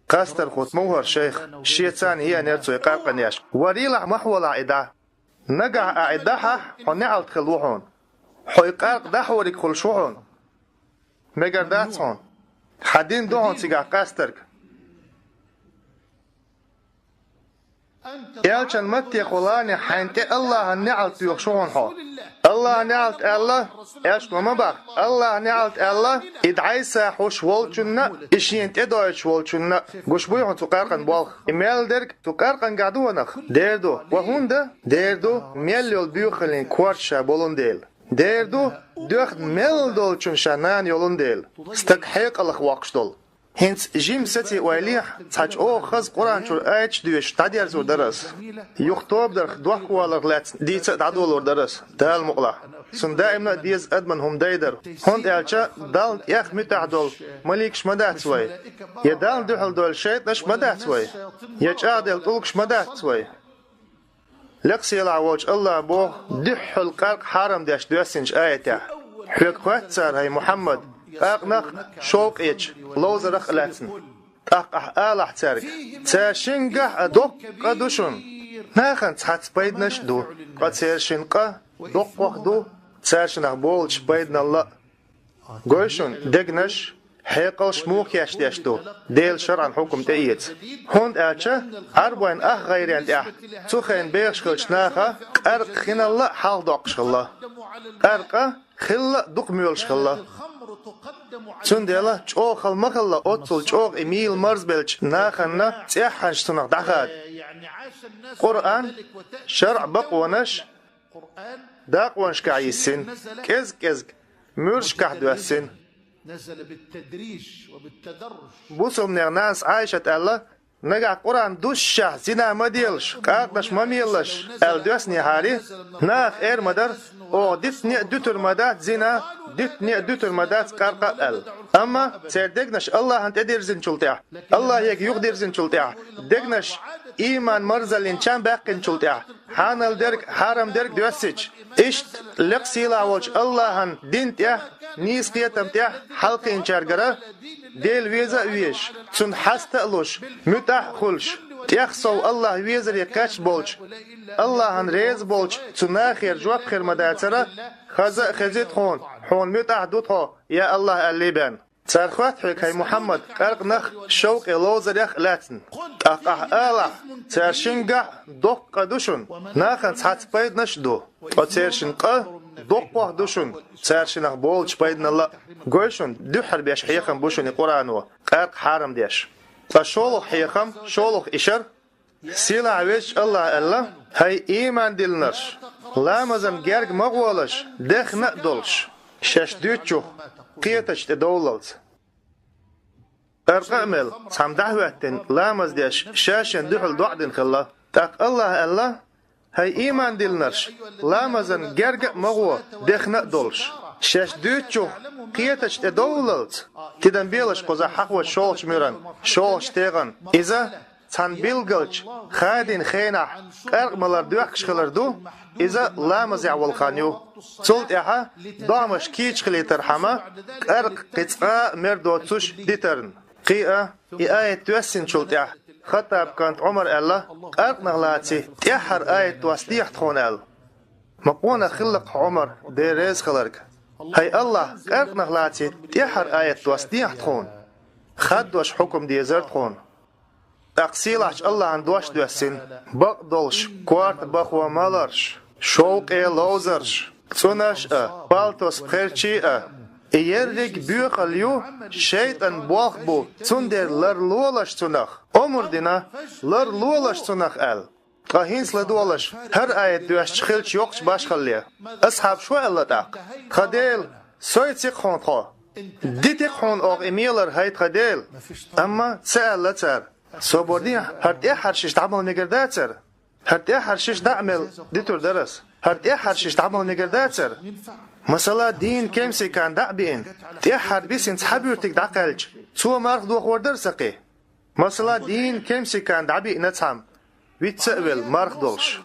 Къастархо ма ву хӀара шайх, шеца а еанера цо и къаьркъанешка. Варелахь, ма хьолахь и дӀа. Нагахь ахь и дӀахьахь, хьо неӀалт хилла ву хьуна. Хьо и къаьркъа дӀахьориг хуьлуш ву хьуна. Мегар дац хьуна. Хьан дин ду хьуна цигахь къастарг. Элчан маттехула хьайна тӀе Аллахьан неӀалт доьхуш ву хьуна хьо. Аллахьа неӀалт аьлла, аьшка ма баккха. Аллахьа неӀалт аьлла, и дӀасахьош волчунна, и шена тӀедойтуш волчунна. Гуш буй хьуна цу къаьркъан болх? И мел дерг цу къаьркъангахь ду ванах? Дера ду. Ва хӀунда? Дера ду, мел йолу боьхаллин корта ша болун дела. Дера ду, доьхна мел долчун ша нана йолун дела. Стаг хьекъалах воккхуш долу. ХӀинца жима саций ойла ехь, цхьа чӀогӀа хаза Къуръан чуьра аяташ доьшуш дӀадерзор дара ас. Юха тобанах дохковаларх лаьцна дийца а дӀадолор дара ас, Дала мукъалахь. Цунна даимна а деза адамна хӀума дай дара. ХӀунда аьлча Далла тӀех муьтӀахь долу маликаш ма дац вай, я Далла дуьхьал долу шайтӀанаш ма дац вай, я чӀагӀделла тӀулгаш ма дац вай. Лекха сийлахь волчу Аллахьа боху дуьххьал къаьркъа хьарам деш доьссинчу аятехь: «Хьоьга хоьтту цара, хӀай Мухьаммад, къаьркъанах а, шовкъечу ловзарах а лаьцна. ТӀаккха ахь алахь цаьрга: цара шингахь а доккха къа ду шуна. Нахана цхьацца пайданаш а ду, ткъа церан шина къа доккхох ду цара шинах болчу пайданалла а». Гой шуна, дегнаш, хьекъалш муха кечдеш ду, Делан шарӀан хьукам тӀеэца. ХӀунда аьлча Ӏарбойн ах гӀайрен тӀехь цу хенахь бехаш хиллачу наха къаьркъа хиналла а хьалха доккхуш хилла. Къаьркъа хилла а дукха моьлуш хилла. Цундела чӀогӀа хала ма хилла оццул чӀогӀа и мийла марзбеллачу нахана цӀеххьана цунах дӀахада. Къуръан, шарӀан бакъонаш, дакъонашкахь йиссина, кӀезиг-кӀезиг муьршкахь доьссина. Бусалба нехан нанас Ӏайшат аьлла: «Нагахь Къуръан дуссушехь, зина ма делаш, къаьркъанаш ма мелалаш», аьлла доьссинехьара, наха эр ма дара: «Оха дитане а дуьтур ма дац зина, дитане а дуьтур ма дац къаьркъа», аьлла. Амма церан дегнаш Аллахьана тӀедирзинчул тӀаьхьа, Аллахьега юхадирзинчул тӀаьхьа, дегнаш ийман марзаллин чам баьккхинчул тӀаьхьа, хьанал дерг, хьарам дерг доьссича, иштта лекха сийлахь волчу Аллахьан дин тӀехь, нийса кхетам тӀехь хьалкхийначаьргара Дела веза а везаш, Цунна хьаста а луш, муьтӀахь а хуьлуш, тӀех сов Аллахь везаре кхаьчна болчу, Аллахьан реза болчу цу нахера жоп хир ма дацара: «Хаза а хези тхуна, хьуна муьтӀахь ду тхо, я Аллахь», аьлла бен. Цара хоьтту хьоьга, хӀай Мухьаммад, къаьркъанах, шовкъе ловзарех а лаьцна. ТӀаккха ахь алахь: цара шингахь а доккха къа ду шуна, нахана цхьацца пайданаш а ду, ткъа церан шина къа доккхох ду шуна, цара шинах болчу пайданалла а. Гой шуна, дуьххьара беш хьехам бу шуна и Къуръано, къаьркъа хьарам деш. Ткъа шолгӀа хьехам, шолгӀа ишар, сийлахь везачу Аллахьа аьлла: «ХӀай ийман диллинарш, ламазан герга ма гӀолаш, дехна а долуш, шаьш дуьйцучух кхетачу тӀе довллалц». Къаьркъа а мелла, цхьамма дӀахӀоьттина, ламаз деш, ша-шена дуьхьал доӀа дина хилла. ТӀаккха Аллахьа аьлла: «ХӀай ийман диллинарш, ламазан герга а ма гӀо, дехна а долуш, шаьш дуьйцучух кхетачу тӀе довллалц». Тидам белаш кхузахь хьахочу шолгӀачу муьран, шолгӀачу тегӀан. Иза цхьана билгалча хадийна хенахь къаьркъа малар доьхкуш хилар ду, иза ламазехь волу хан ю. Цул тӀаьхьа догӀмаш кийча хилийтархьама, къаьркъа кхин цкъа а мер доцуш дитарна. Кхин а, и аят доьссинчул тӀаьхьа Хаттаб кӀант Ӏумара аьлла: «Къаьркъанах лаций, тӀаьххьара аят доссадехьа тхуна», аьлла. Ма къонах хилла-кх хьо, Ӏумар, Дела реза хиларга. ХӀай Аллахь, къаьркъанах лаций, тӀаьххьара аят доссадехьа тхуна. Хаддош хьукам дезара тхуна. ТӀаккха сийлахьчу Аллахьан дош доьссина: «Бакъдолуш корта бахо маларш, шовкъе ловзарш, цӀунаш а, палтос пхерчий а, и ерриг боьхалла ю шайтӀан болх бу, цундела ларлолаш цунах». Омра дина: «Ларлолаш цунах», аьлла. Ткъа хӀинца ладогӀалаш, хӀара аят доьссича хилча йоккхачу башхалле. Асхьабаша аьлла тӀаккха: «Тхан Дела, сойци-кх хьуна тхо, дити-кх хьуна оха и мелар, хӀай тхан Дела». Амма ца аьлла цара: «Собар дехьа, хӀара тӀаьххьара шиша дӀамала мегар дацара? ХӀара тӀаьххьара шиша дӀа а мелла дитур дара ас. ХӀара тӀаьххьара шиша дӀамала мегар дацара? Масала, дийнан кемсикан дӀа а биъна, тӀаьххьара бисина цхьа буьртиг дӀакхаьлча, цо марха дохор дара сан кхин? Масала, дийнан кемсикан дӀабиъна цхьамма, вицца а велла, марха долуш.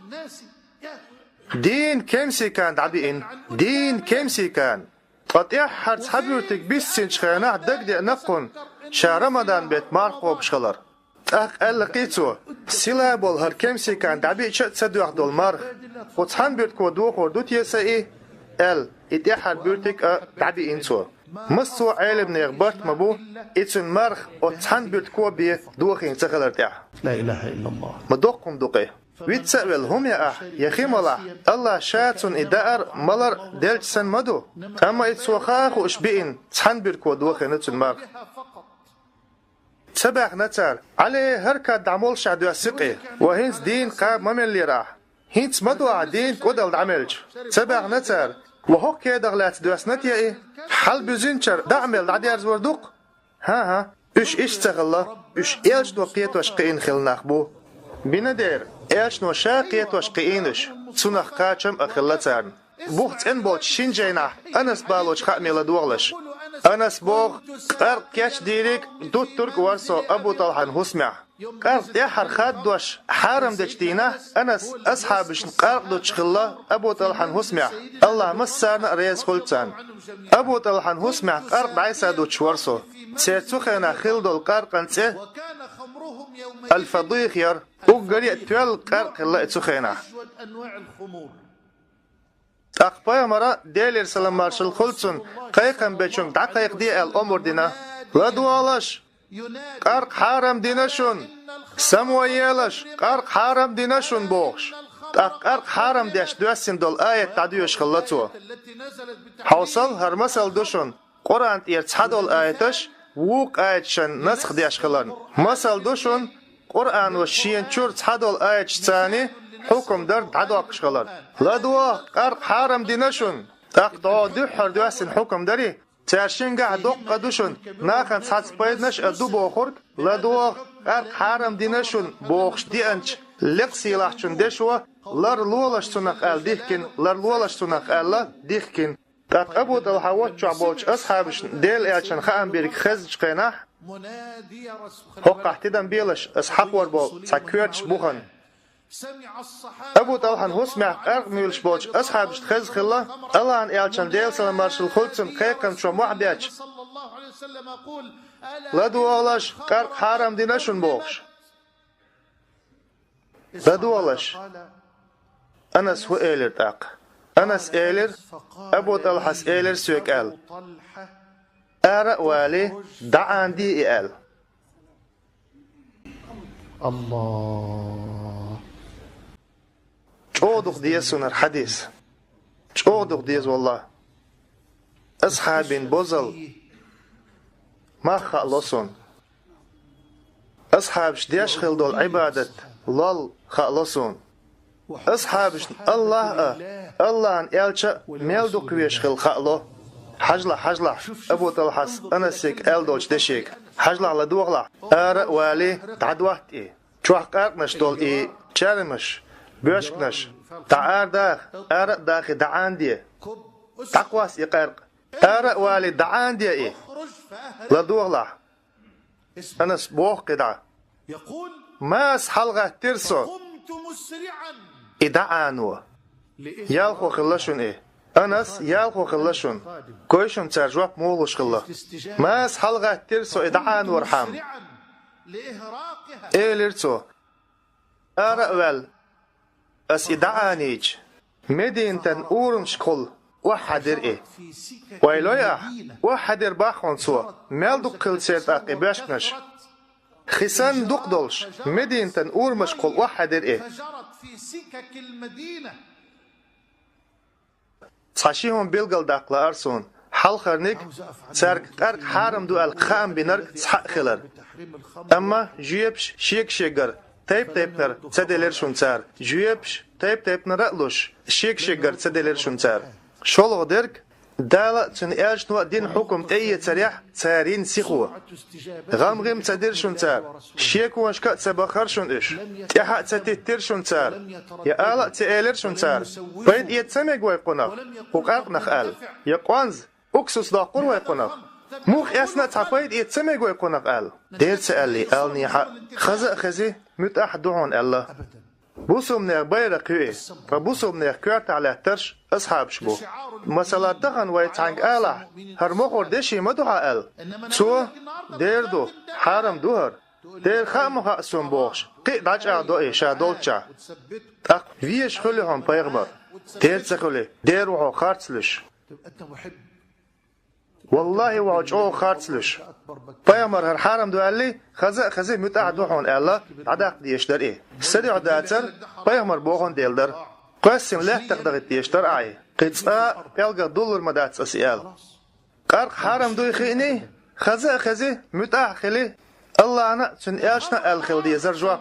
Дийнан кемсикан дӀабиъна, дийнан кемсикан. Ткъа тӀаьххьара цхьа буьртиг биссинчу хенахь дагадеана-кх хьуна ша Рамадан бетта марха кхобуш хилар». ТӀаккха аьлла-кх цо: «Сила болу хӀара кемсикан дӀабиъча а ца доьхна долу марха, кху цхьана буьртиго дохор ду те сан и?» аьлла, и тӀаьххьара буьртиг а дӀабиъна цо. Массо а Ӏеламнехан барт ма бу, и цуьнан марха оцу цхьана буьртиго бен дохийна ца хилар тӀехь. Ла илаха иллаллах. Ма доккха хӀума ду-кх и. Вицца а велла, хӀума яахь, я хи малахь, Аллахь Ша цунна и даар, малар делча санна ма ду. Амма и цо хаа хууш биъна цхьана бирко дохийна цуьнан марха. Ца баьхна цара: «Ӏали, хӀара кад дӀа моллашехь доьссина-кх и? Ва хӀинца дийна кхаба ма меллера ахь. ХӀинца ма ду ахь дийна кӀодал дӀа мелча». Ца баьхна цара: «Ва хӀокху кедах лаьцна доьссина те и? Хьалабуьзинчара дӀа а мелла дӀадерзор ду-кх?» ХӀан-хӀа, уьш иштта ца хилла, уьш элчано кхетош кхиъна хилла нах бу. Бина дера, элчано Ша кхетош кхиийна уьш, цунах кхачам а хилла царна. Бух цӀена болчу шина жайнахь Анас балочу хаамера ладогӀалаш. Анас боху: «Къаркъа кечдийриг, дуттург а вара со Абу ТӀалхьан хӀусамехь». Къаркъа тӀаьххьара хаддош хьарам дечу дийнахь Анас асхьабашна къаркъа дуттуш хилла Абу ТӀалхьан хӀусамехь, Аллахь массарна а реза хуьлда царна. Абу ТӀалхьан хӀусамехь къаркъа дӀасадуттуш вара со. Церан цу хенахь хилла долу къаркъан цӀе Аль-Фадих яра. Уггаре а тоьлла къаркъа хилла и цу хенахь. ТӀаккха пайхамара, Делера салам-маршалла хуьлда цунна, кхайкхам бечуьнга дӀакхайкхаде аьлла омра дина. ЛадогӀалаш, къаркъа хьарам дина шуна! Самавоялаш, къаркъа хьарам дина шуна! бохуш. ТӀаккха къаркъа хьарам деш доьссина долу аят дӀадоьшуш хилла цо. Хьовсал, хӀара масал ду шуна Къуръан тӀера цхьадолу аяташ вукху аяташна насх деш хиларна. Масал ду шуна Къуръано шена чуьра цхьадолу аяташца хьукам дар дӀадоккхуш хиларна. ЛадогӀа, къаркъа хьарам дина шуна! ТӀаккха дӀо дуьххьара доьссина хьукам дарий? Цаьршингахь доккха а ду шуна, нахана цхьацца пайданаш а ду бохург. ЛадогӀа, къаркъа хьарам дина шуна! бохуш деанчу лекха сийлахьчун дешо, ларлолаш цунах аьлла дихкина, ларлолаш цунах аьлла дихкина. ТӀаккха Абу ТӀалхьа воцчохь болчу асхьабашна Делан элчанна хаам бирг хезначу хенахь: «ХӀокхахь тидам белаш, аса хьакхор болу цхьа коьртачу бухана». Абу ТӀалхьан хӀусамехь къаркъа муьйлуш болчу асхьабашна хезна хилла Аллахьан элчанан, Делан салам-маршалла хуьлда цунна, кхайкхамчо мохь бечу: «ЛадогӀалаш, къаркъа хьарам дина шуна!» бохуш. ЛадогӀалаш. Анас хӀун элира тӀаккха? Анас элира: «Абу ТӀалхьас элира соьга», — аьлла. «Ара а валий, дӀаӀанде и», — аьлла. Аллах. ЧӀогӀа дукха деза суна хӀара хьадис. ЧӀогӀа дукха деза, валлахӀ. Асхьабийн бозалла мах хаало суна. Асхьабаш деш хилла долу Ӏибадат лол хаало суна. Асхьабашна Аллах а, Аллахьан элча а мел дукха везаш хилла хаало. Хьажалахь, хьажалахь, Абу ТӀалхьас Анасига аьлла долчу дешига. Хьажалахь, ладогӀалахь, ара а валий, дӀадотта и. Чохь къаркъанаш долу и чаьрмаш, боьшканаш, дӀа арадаха, ара а дахий, дӀаӀанде. ДӀакхосса и къаркъа. Ара а валий, дӀаӀанде и. ЛадогӀалахь. Анас боху кхидӀа: «Ма аса хьалагӀаттира со и дӀаӀано». Ялхо хилла шуна и. Анас, ялхо хилла шуна. Гой шуна цара жоп муха луш хилла. «Ма аса хьалагӀаттира со и дӀаӀанорхьама», — элира цо. Ара а ваьлла, ас и дӀаӀанийча, Мединатан урамашкахула охьадира и. Ойла йой ахь, охьадира боху хьуна цо, мел дукха хилла церан тӀаккха и боьшканаш. Хи санна дукха долуш, Мединатан урамашкахула охьадира и. Цхьа ши хӀума билгалдаккха лаьара суна. Хьалхарниг, цаьрга къаркъа хьарам ду аьлла хаам бинарг цхьаъ хилар. Амма жоьпаш шега-шегара, тайп-тайпанара ца делира шуна цара. Жоьпаш тайп-тайпанара а луш, шега-шегара ца делира шуна цара. ШолгӀа дерг, Дала а, Цуьнан элчано а дина хьукам тӀеэцарехь цара йина сихо. ГӀам-гӀим ца дира шуна цара, шеконашка а ца бахара шуна уьш, тӀаьхьа а ца титтира шуна цара, я ала а ца элира шуна цара: «Пайда эца ца мега вай кхунах, кху къаркъанах?» — аьлла, я: «Къонза, уксус доккхура вай кхунах? Муха эцна а цхьа пайда эца ца мега вай кхунах?» — аьлла. Дера ца аьллий, аланехьа а: «Хаза а хези, муьтӀахь а ду хьуна», — аьлла. Бусалбанех байракх ю и, ткъа бусалбанех коьртахь лаьттарш асхьабаш бу. Масала, тахана вай цхьаьнга алахь: «ХӀара мохура деши ма ду хьан», — аьлла. Цо: «Дера ду, хьарам ду хӀара. Дера хаа ма хаьа суна», — бохуш, кхин а дӀачӀагӀдо и ша долччохь. ТӀаккха везаш хуьлий хьуна пайхамар? Дера ца хуьлий, дера ву хьо харц луьйш. Валлахи, ву хьо чӀогӀа харц луьйш. Пайхамар хӀара хьарам ду аьллий, хаза а хези, муьтӀахь а ду хьуна аьлла, дӀадаккха дезаш дара и. Садуьйхьа дацара, пайхамар бохун Дела дара. Кхоьссина лаьттах дахийта дезаш дара ахьа. Кхин цкъа а пӀелгах дуллур ма дац ас и аьлла. Къаркъа хьарам дуй хиъний, хаза а хези, муьтӀахь а хили, Аллахьна а, Цуьнан элчана а аьлла хила дезара жоп.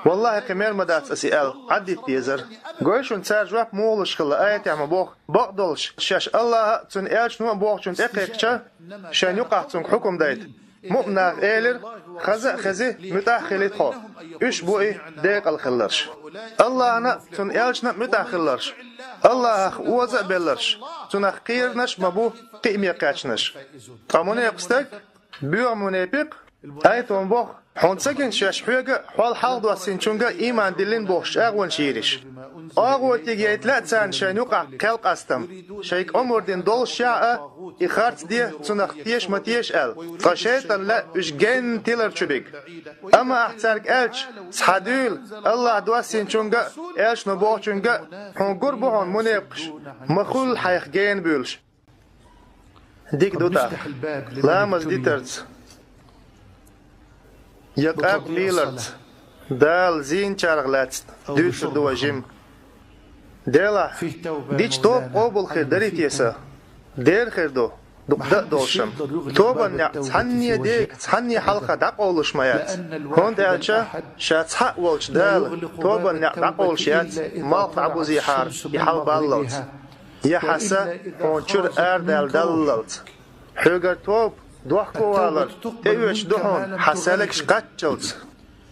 Валлахьи, кхин мер ма дац ас и аьлла, Ӏаддита дезара. Гой шуна, цара жоп муха луш хилла, аятехь ма боху, бакъдолуш шаьш Аллахьа а, Цуьнан элчано а бохучунна тӀекхайкхича, шайна юкъахь цуьнга хьукум дайта. Муъмин наха элира: «Хаза а хези, муьтӀахь а хили тхо». Уьш бу и декъала хилларш. Аллахьна а, Цуьнан элчана а муьтӀахь хилларш. Аллахьах оза а белларш. Цунах кхеранаш а ма бу кхиаме кхаьчнаш. Ткъа мунепакъ стаг, боьха мунепакъ, аятехь боху: «Хьуна ца гина шаьш хьоьга а, хьол хьалха доссийначуьнга а ийман диллина бохуш чӀагӀонаш йийраш». ОгӀотега яйта лаьа царна шайна юкъахь кхел къастам, шайга омра дина доллушехь а, и харц де, цунах теша ма теша аьлла. Ткъа шайтӀанна лаьа уьш генна тилар чу бига. Амма ахь цаьрга аьлча: «Схьадуьйла, Аллахьа доссийначуьнга а, элчано бохучуьнга а, хьуна гур бу хьуна мунепакъаш, ма хуьлла хьайх гена буьйлуш». Дика ду тӀаккха, ламаз дитарца, я къаьркъа леларца Дала зийначарах лаьцна дуьйцур ду вай жима. Делахь, дича тоба къобал хир дарий те сан? Дера хир ду, дукха дан а долуш-м. Тобанан неӀ цхьанне дега, цхьанне хьалха дӀакъовлуш ма яц. ХӀунда аьлча ша цхьаъ волчу Дала тобанан неӀ дӀакъовлуш яц, малх дӀабузехьара и хьалабаллалц. Я хьан са хьуна чуьра арадаьлла даллалц. Хьоьгара тоба дохковалар тӀеоьцуш ду хьуна хьан са легаш кхаччалц.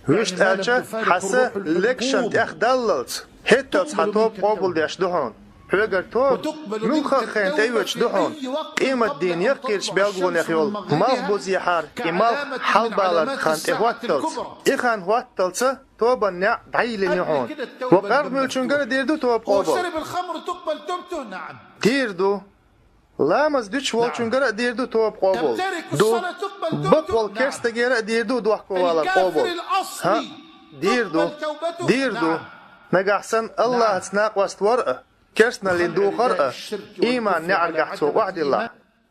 Вуьшта аьлча, хьан са легашна тӀехдаллалц, хӀетталц хьан тоба къобалдеш ду хьуна. Хьоьгара тоба муьлхха а хенна тӀеоьцуш ду хьуна, къематдийнан яккхийчу белгалонех йолу малх бузехьара и малх хьалабаларан хан тӀехӀотталц. И хан хӀотталца тобанан неӀ дӀайиллина ю хьуна. Ва къаьркъа муьлххачуьнгара а дийр ду тоба къобал? Дийр ду. Ламаз дуьтуш волчуьнгара а дийр ду тоба къобал? Ду. Бакъволу керстагера а дийр ду дохковалар къобал? ХӀаъ, дийр ду. Дийр ду. Нагахь санна Аллахьаца накъост вар а, керстаналлин духар а, ийман неӀаргахь цо охьадиллахь.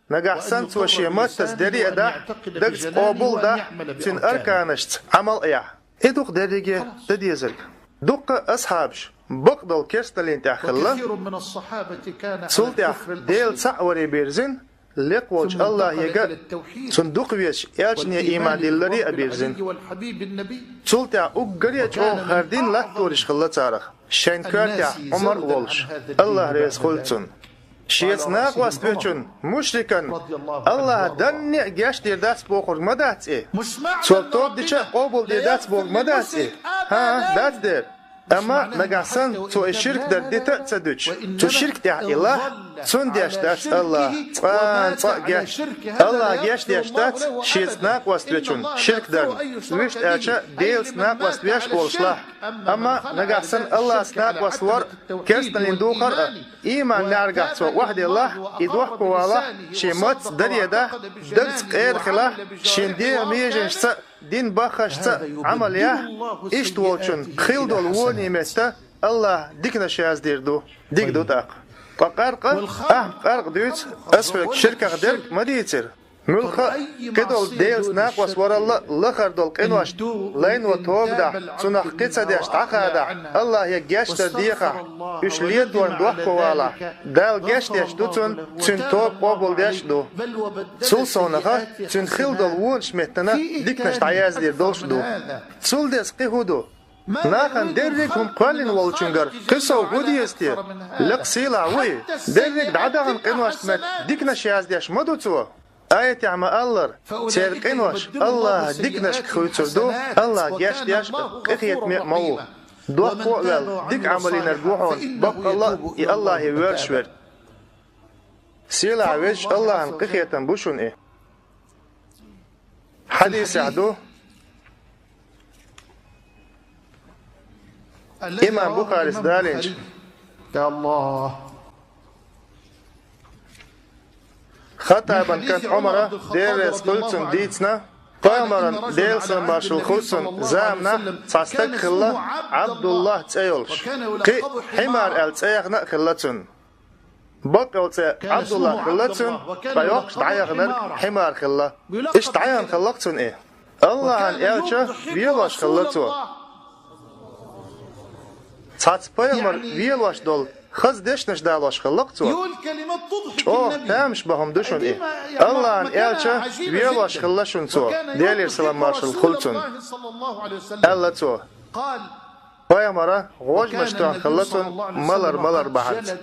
Нагахь санна цо шен маттаца дерриг а дахь, дагца къобал а дахь, цуьнан арканашца Ӏамал а яхь. И ду-кх дерриге дан дезарг. Дуккха а асхьабаш бакъдолу керстаналлин тӀехь хилла. Цул тӀаьхьа Дела цхьаъ варе бирзина, лекха волчу Аллахьега а, Цунна дукхавезачу элчане ийман дилларе а бирзина. Цул тӀаьхьа уггаре а чӀогӀа хӀара дин латтораш хилла царах, шайн коьртехь Ӏумар а волуш, Аллахь реза хуьлда цунна. Шеца накъост вечун, мушрикан, Аллахьа данне а гечдийр дац бохург ма дац и? Цо тоба дича а къобалдийр дац бохург ма дац и? ХӀан, дац дера. Амма нагахь санна цо и ширк дар дита а ца дуьтуш, цу ширк тӀехь и лахь, цунна деш дац Аллахьа цкъа а, цкъа а геч. Аллахьа гечдеш дац шеца накъост вечун ширк дарна, вуьшта аьлча Делаца накъост веш а волуш лахь. Амма нагахь санна Аллахьаца накъост вар а, керстаналлин духар а, ийман неӀаргахь цо охьаделлахь, и дохковалахь, шен маттаца даре дахь, дагца къера хилахь, шен дегӀан меженашца а, динан баххашца а Ӏамал яхь, иштта волчун хила долу воне метта Аллахьа диканаш яздийр ду. Дика ду тӀаккха. Ткъа къаьркъа? Ахьа къаьркъа дуьйцу, ас хьоьга ширках дерг а ма дийцира. Муьлхха а, кхидолу Делаца накъост варалла а лахара долу къинош, лайно тоба дахь, цунах кхин ца деш дӀахадахь, Аллахье гечдар дехахь, уьш летарна дохковалахь, Дала гечдеш ду цунна, цуьнан тоба къобалдеш а ду. Цул совнаха, цуьнан хила долу вонаш меттана диканаш дӀаяздийр долуш а ду. Цул деза кхин хӀун ду? Нахана дерриг а хӀума кхоьллина волчуьнгара кхин сов хӀун деза те? Лекха сийлахь ву и. Дерриг а дӀадахана къиношна метта диканаш яздеш ма ду цо. Аятехь ма-аллара, церан къинош Аллахьа диканашка хуьйцур ду, Аллахь гечдеш а, къинхетаме а ма ву. Дохко а ваьлла, дика Ӏамал йинарг ву хьуна баккъалла а и Аллахье воьрзуш верг. Сийлахь везачу Аллахьан къинхетам бу шуна и. Хьадисехь ду, имам Бухарис далийначу, Хаттабан кӀанта Ӏумара, Дела реза хуьлда цунна, дийцина, пайхамаран, Делан салам-маршалла хуьлда цунна, заманахь цхьа стаг хилла, Ӏабдуллахь цӀе йолуш. Кхин а Хьимар аьлла цӀе яхана а хилла цунна. Бакъ йолу цӀе Ӏабдуллахь хилла цуьнан, ткъа йоккхуш дӀаяханарг Хьимар хилла. Иштта дӀаяхана хилла-кх цунна и. Аллахьан элча велош хилла цо. Цхьацца пайхамар велош долу хаза дешнаш далош хилла-кх цо. ЧӀогӀа тамаш бан хӀума ду шуна и. Аллахьан элча велош хилла шуна цо, Делера салам-маршалла хуьлда цунна. Аьлла цо: пайхамара гӀожамаш тоьхна хилла цунна малар-малар бахьанца.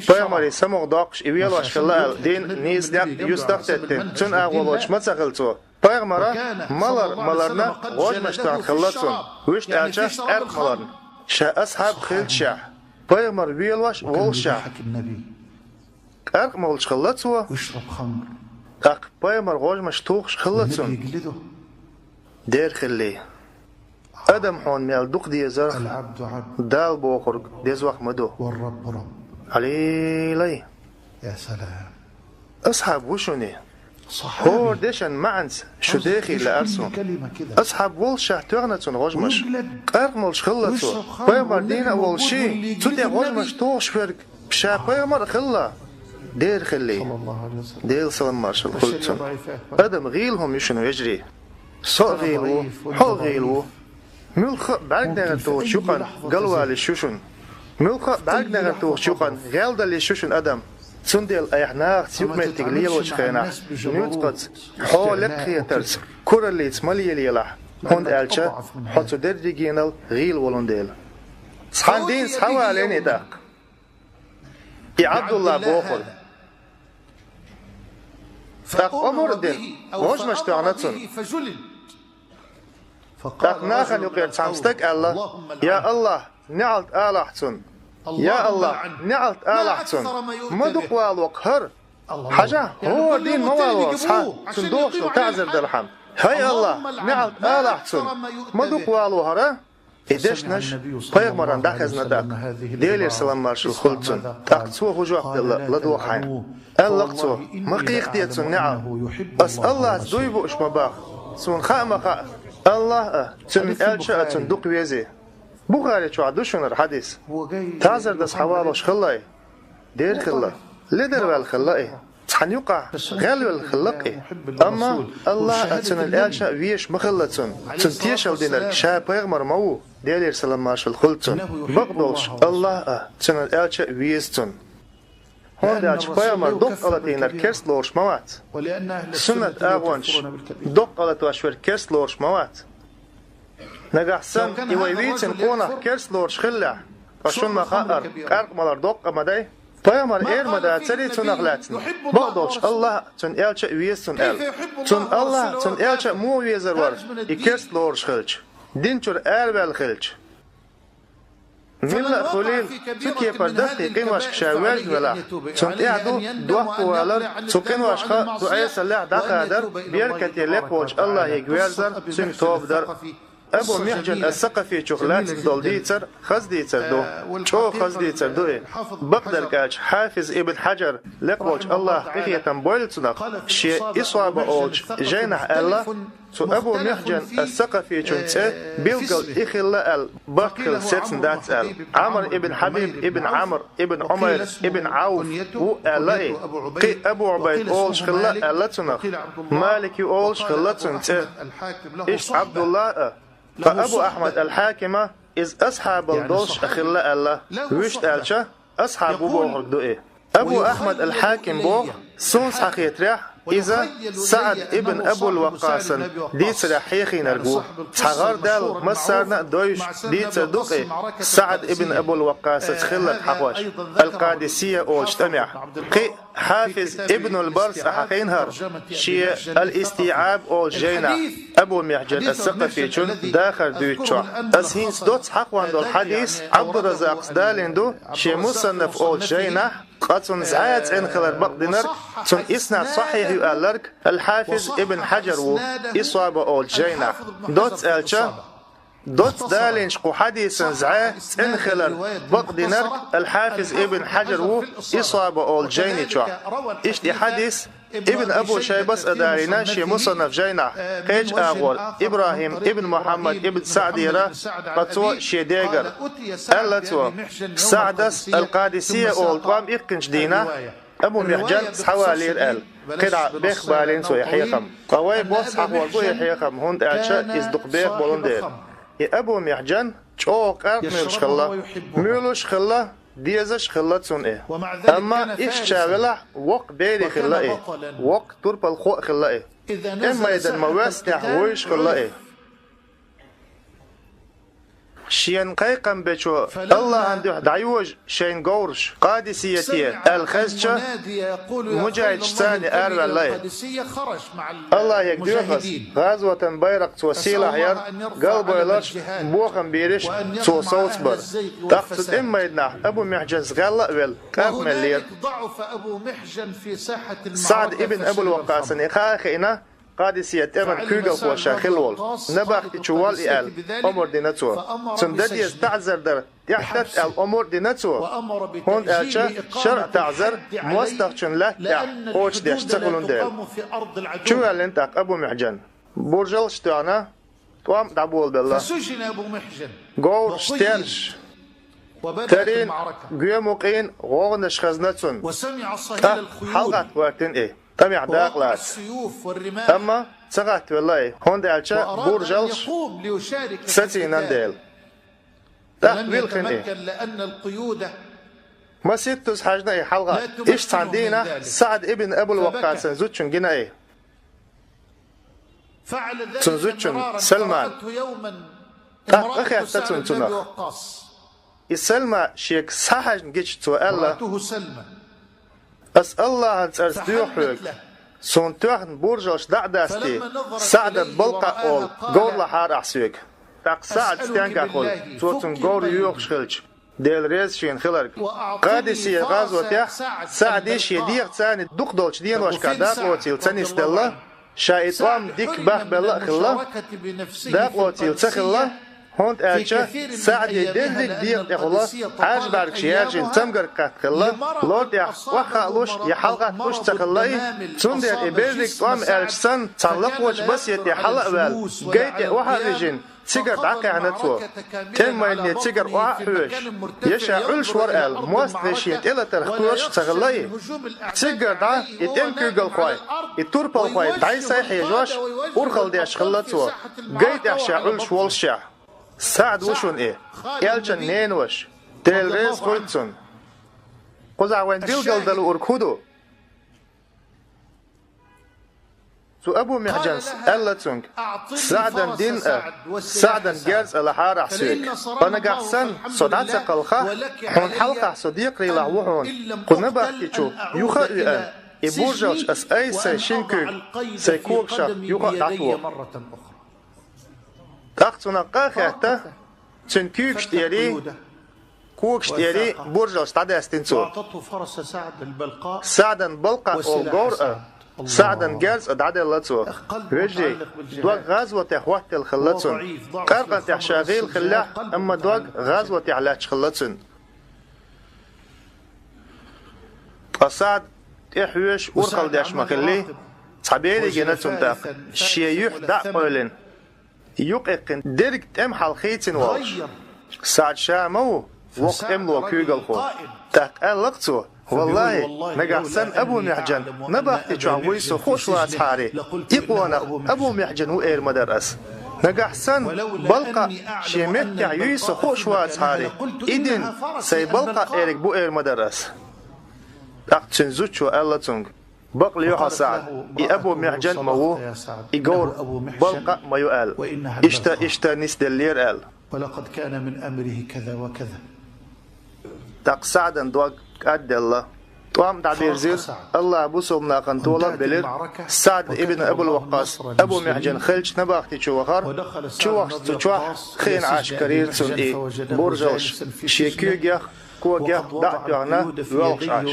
Пайхамаре самукъадоккхуш и велош хилла аьлла, дийнахь, нийсонехь, юьстах а теттина, цуьнан агӀо лоцуш ма ца хилла цо. Пайхамара малар-маларна гӀожамаш тоьхна хилла цунна, вуьшта аьлча, къаьркъа маларна. Шен асхьаб хилча, пайхамар велош а волуш, къаьркъа молуш хилла цо. ТӀаккха пайхамар гӀожамаш тухуш хилла цунна. Дера хилла. Адам хьуна мел дукха дезарх, Дала бохург дезох ма ду. Аллилай! Асхьаб ву шуна. ХӀора дешан маьӀанца шу дехийла лаьара суна. Асхьаб волуш ша тоьхна цунна гӀожамаш. Къаьркъа молуш хилла цо. Пайхамар дийна а волуш, цу тӀе гӀожамаш тухуш верг ша пайхамар а хилла. Дера хилла. Делера салам-маршалла хуьлда цунна. Адам гӀийла хӀума ю шуна, вежарий. Со а гӀийла ву, хьо а гӀийла ву. Муьлхха а бӀаьрганегӀар тухучу юкъана галвала йиш ю шуна. Муьлхха а бӀаьрганегӀар тухучу юкъана гӀелдала йиш ю шуна адам. Цундела айхьа нахаца юкъаметтиг лелочу хенахь, нуьцкъаца, хьо лекхетарца, кураллица ма лелаелахь, хӀунда аьлча хьо цу дерригенал гӀийла волун дела. Цхьана дийнахь схьавалийна и тӀаккха. И Ӏабдулла бохург. ТӀаккха омра а дина, гӀожамаш тоьхна цунна. ТӀаккха нахана юкъера цхьамма стага аьлла: «Я Аллахь, неӀалт алахь цунна! Я Аллахь, неӀалт алахь цунна! Ма дукха вало-кх хӀара! Хьажахь, хӀора дийнахь ма вало схьа, цунна дохуш долу таӀзар дархьама! ХӀай Аллахь, неӀалт алахь цунна! Ма дукха вало хӀара!» И дешнаш пайхамарна дӀахезна тӀаккха, Делера салам-маршалла хуьлда цунна. ТӀаккха цо хӀун жоп делла, ладогӀа хьайна. Аьлла-кх цо: «Ма кхехкаде цунна неӀалт. Ас Аллахьца дуй бууш ма боху. Суна хаа ма хаьа, Аллахь а, Цуьнан элча а цунна дукха везий». Бухари чохь ду шуна хӀара хьадис. ТаӀзар дан схьавалош хилла и? Дера хилла. Ледара ваьлла хилла и. Цхьана юкъахь гӀелвелла хилла-кх и. Амма Аллахь а, Цуьнан элча а везаш ма хилла цунна. Цунна тешалла динарг ша пайхамар ма ву, Делера салам-маршалла хуьлда цунна. Бакъдолуш, Аллахь а, Цуьнан элча а веза цунна. ХӀунда аьлча пайхамар дукха а латийнарг керста лоруш ма вац. Суннат агӀончаш дукха а латош верг керста лоруш ма вац. Нагахь санна и вай вийцина къонах керста лоруш хиллехь, ткъа шуна ма-хаъара, къаьркъа малар доккха а ма дай. Пайхамар эр ма дацарий цунах лаьцна? Бакъдолуш, Аллахь а, Цуьнан элча а веза цунна аьлла. Цунна Аллахь а, Цуьнан элча а муха везар вара, и керста лоруш хилча, дин чуьра араваьлла хилча? Милла а хуьлийла, цу кепара дахкий къиношка ша воьжна велахь, цунна тӀехь ду дохковалар, цу къиношха ду Ӏесаллехь дӀахадар, беркате лекха волчу Аллахьига верзар, Цуьнга тоба дар. Абу Михьжан ас-Сакъафичух лаьцна долу дийцар хаза дийцар ду, чӀогӀа хаза дийцар ду и. Бакъдерг аьлча, Хьафиз ибн Хьаджар, лекха волчу Аллахьа къинхетам бойла цунах, шен Исаба олучу жайнахь аьлла, цу Абу Михьжан ас-Сакъафичун цӀе билггал и хилла аьлла, барт хилла сецна дац аьлла. Ӏамр ибн Хьабиб ибн Ӏамр ибн Ӏумайр ибн Ӏавф ву аьлла и. Кхин Абу Ӏубайд олуш хилла аьлла цунах. Малик ю олуш хилла цуьнан цӀе. Иштта Ӏабдулла а, ткъа Абу Ахьмад ал-Хьакима иза асхьабалла долуш а хилла аьлла. Вуьшта аьлча, асхьаб ву бохург ду и. Абу Ахьмад ал-Хьаким боху, суна схьахетарехь, иза СаӀд ибн Абул Ваккъасан дийцарехь хьехийнарг ву. Цхьа гӀар даьлла массарна а довзуш дийцар ду-кх и СаӀд ибн Абул Ваккъасаца хилларг хьахош, Ал-Къадисия олучу тӀамехь. Кхин Хьафиз Ибнуль Баррс а хьахийна хӀара, шен Ал-ИстиӀаб олучу жайнахь, Абу Михьжан ас-Сакъафичун дахар дуьйцучохь. Аса хӀинца доцца хьахош долу хьадис Ӏабдурраззакъас далийна ду шен Мусаннаф олучу жайнахь, ткъа цунна зӀе цӀена хилар бакъдинарг, цуьнан иснад сахьихь ю аьлларг Ал-Хьафиз Ибн Хьаджар ву, Исаба олучу жайнахь. Доцца аьлча, доцца далийначу кху хьадисан зӀе цӀена хилар бакъдинарг Ал-Хьафиз Ибн Хьаджар ву Исаба олучу жайни чохь. Иштта и хьадис Ибн Абу Шайбас а далийна шен Мусаннаф жайнахь, кхечу агӀор ИбрахӀим ибн Мухьаммад ибн СаӀдера, ткъа цо шен дегара. Аьлла цо: СаӀдас Ал-Къадисия олу тӀом иккхинчу дийнахь, Абу Михьжан схьавалийра аьлла, кхидӀа бехк балийна цо и хьехам. Ткъа вай бос хьахор бу и хьехам, хӀунда аьлча иза дукха беха болун дела. И Абу Михьжан чӀогӀа къаркъа муьйлуш хилла, муьйлуш хилла, дезаш хилла цунна и. Амма иштта ша велахь, воккха бере хилла и, воккха турпалхо а хилла и. ТӀеман майдана ма воьссинехь вуьйш хилла и. Шена кхайкхам бечо Аллахьан дуьхьа дӀайожа шайн говраш, Къадисияте аьлла хезча, муджахӀидаш царна араваьлла и. Аллахьега доьху ас, гӀазотан байракх цо сийлахь яр, галбойларш, бохам бийраш цо совцабар. ТӀаккха цу тӀеман майданахь Абу Михьжанс гӀелла а велла, къаркъа меллера. СаӀд ибн Абул Ваккъасана и хаа а хиъна, Къадисият тӀеман куьйгалхо ша хилла волу набахти чу волла и аьлла, омра дина цо. Цунна дан деза таӀзар дар тӀехь тата аьлла, омра дина цо, хӀунда аьлча шарӀан таӀзар мостагӀчун лаьтта тӀехь кхочушдеш ца хуьлун дела. Чуваьллина тӀаккха Абу Михьжан. Буржалш а тоьхна, тӀом а дӀаболабелла. Говраш терзаш, тарийна, гоьмукъийна гӀовгӀанаш хезна цунна. ТӀаккха хьалагӀатта гӀоьртина и, тӀамехь дакъа лаца. Амма ца гӀаттавелла и, хӀунда аьлча буржалш сацийна дела. ТӀаккха вилхина и. Масийттаза хьаьжна и хьалагӀатта. Иштта цхьана дийнахь СаӀд ибн Абул Ваккъасан зудчунна гина и. Цуьнан зудчунна, Салмана. ТӀаккха къахетта цунна цунах. И Салма шега схьахьаьжна гича, цо аьлла: «Ас Аллахьан цӀарца доьху хьоьга, суна тоьхна буржалш дӀа а дастий, СаӀдан Балкъаъ олу говр лахьара ахь соьга». ТӀаккха СаӀд стенгахь хуьлу, цо цунна говр йоьхуш хилча, Дела реза шена хиларг. Къадисия гӀазотехь СаӀди шен дегӀаца дукхах долчу деношкахь дакъалоцийла ца нисделла, ша и тӀом дика бахбелла а хилла, дакъалоцийла ца хилла, хӀунда аьлча СаӀди дерриг дегӀан тӀехула Ӏаьржа бӀаьргаш яьржина цамгарг кхетта хилла, лор тӀехь охьахаалуш я хьалагӀатталуш ца хилла и, цундела и берриг тӀом аьлча санна цхьана лакхочу басете хьала а ваьлла, гай тӀе охьа а вижина, цигара дӀакхаьхьна цо. ТӀеман майдане цигара охьа а хьоьжуш, я ша Ӏуьллуш вара аьлла, мостагӀий шен тӀелатарх кхоьруш ца хилла и. Цигара дӀа и тӀеман куьйгалхой, и турпалхой дӀай-схьай хьежош, урхалла деш хилла цо, гай тӀехь ша Ӏуьллуш воллушехь. СаӀд ву шуна и, элчан ненаваша, Дела реза хуьлда цунна. Кхузахь вайна билгалдан луург хӀун ду? Цу Абу Михьжанс аьлла цуьнга: «СаӀдан дин а, СаӀдан герз а лахьара ахь соьга. Ткъа нагахь санна со дӀа ца кхалхахь, хьуна хьалхахь со декхарийлахь ву хьуна. Кху набахти чу юха а веана, и буржалш ас айса сайн шина куьйга, сайн когашах юха а дӀатоху». ТӀаккха цунах къа а хетта, цуьнан куьйгаш тӀерий, когаш тӀерий буржалш дӀадаьстина цо. СаӀдан Балкъаъ олу говр а, СаӀдан герз а дӀаделла цо. Вежарий, дог гӀазотехь хӀоттаделла хилла цуьнан. Къаьркъан тӀехь ша гӀийла хиллехь, амма дог гӀазотехь лаьтташ хилла цуьнан. Ткъа СаӀд тӀехьоьжуш, урхалла деш ма хиллий, цхьа бере гина цунна тӀаккха, шен юьхь дӀа а къевлина, юккъехь дерриг тӀеман хьал хийцина волуш. СаӀд ша ма ву, воккха тӀемало куьйгалхо. ТӀаккха аьлла-кх цо: «ВаллахӀи, нагахь санна Абу Михьжан набахти чохь вуй со хууш вацахьара, и къонах Абу Михьжан ву эр ма дара ас. Нагахь санна Балкъаъ шен меттехь юй со хууш вацахьара, и дин сайн Балкъаъ эриг бу эр ма дара ас». ТӀаккха цуьнан зудчо аьлла цуьнга: «Бакъ лоьхьа, СаӀд, и Абу Михьжан а ма ву, и говр Балкъаъ а ма ю», – аьлла. Иштта, иштта нисделлера аьлла. ТӀаккха СаӀдан дог кӀадделла. ТӀом дӀабирзира, АллахӀа бусалба нахана тола а белира. СаӀд ибн Абул Ваккъас Абу Михьжан хиллачу набахти чу вахара, чу вахча цу чохь хиъна Ӏаш карийра цунна и буржалш, шен куьйгех, когех дӀа а тоьхна, воьлхуш Ӏаш.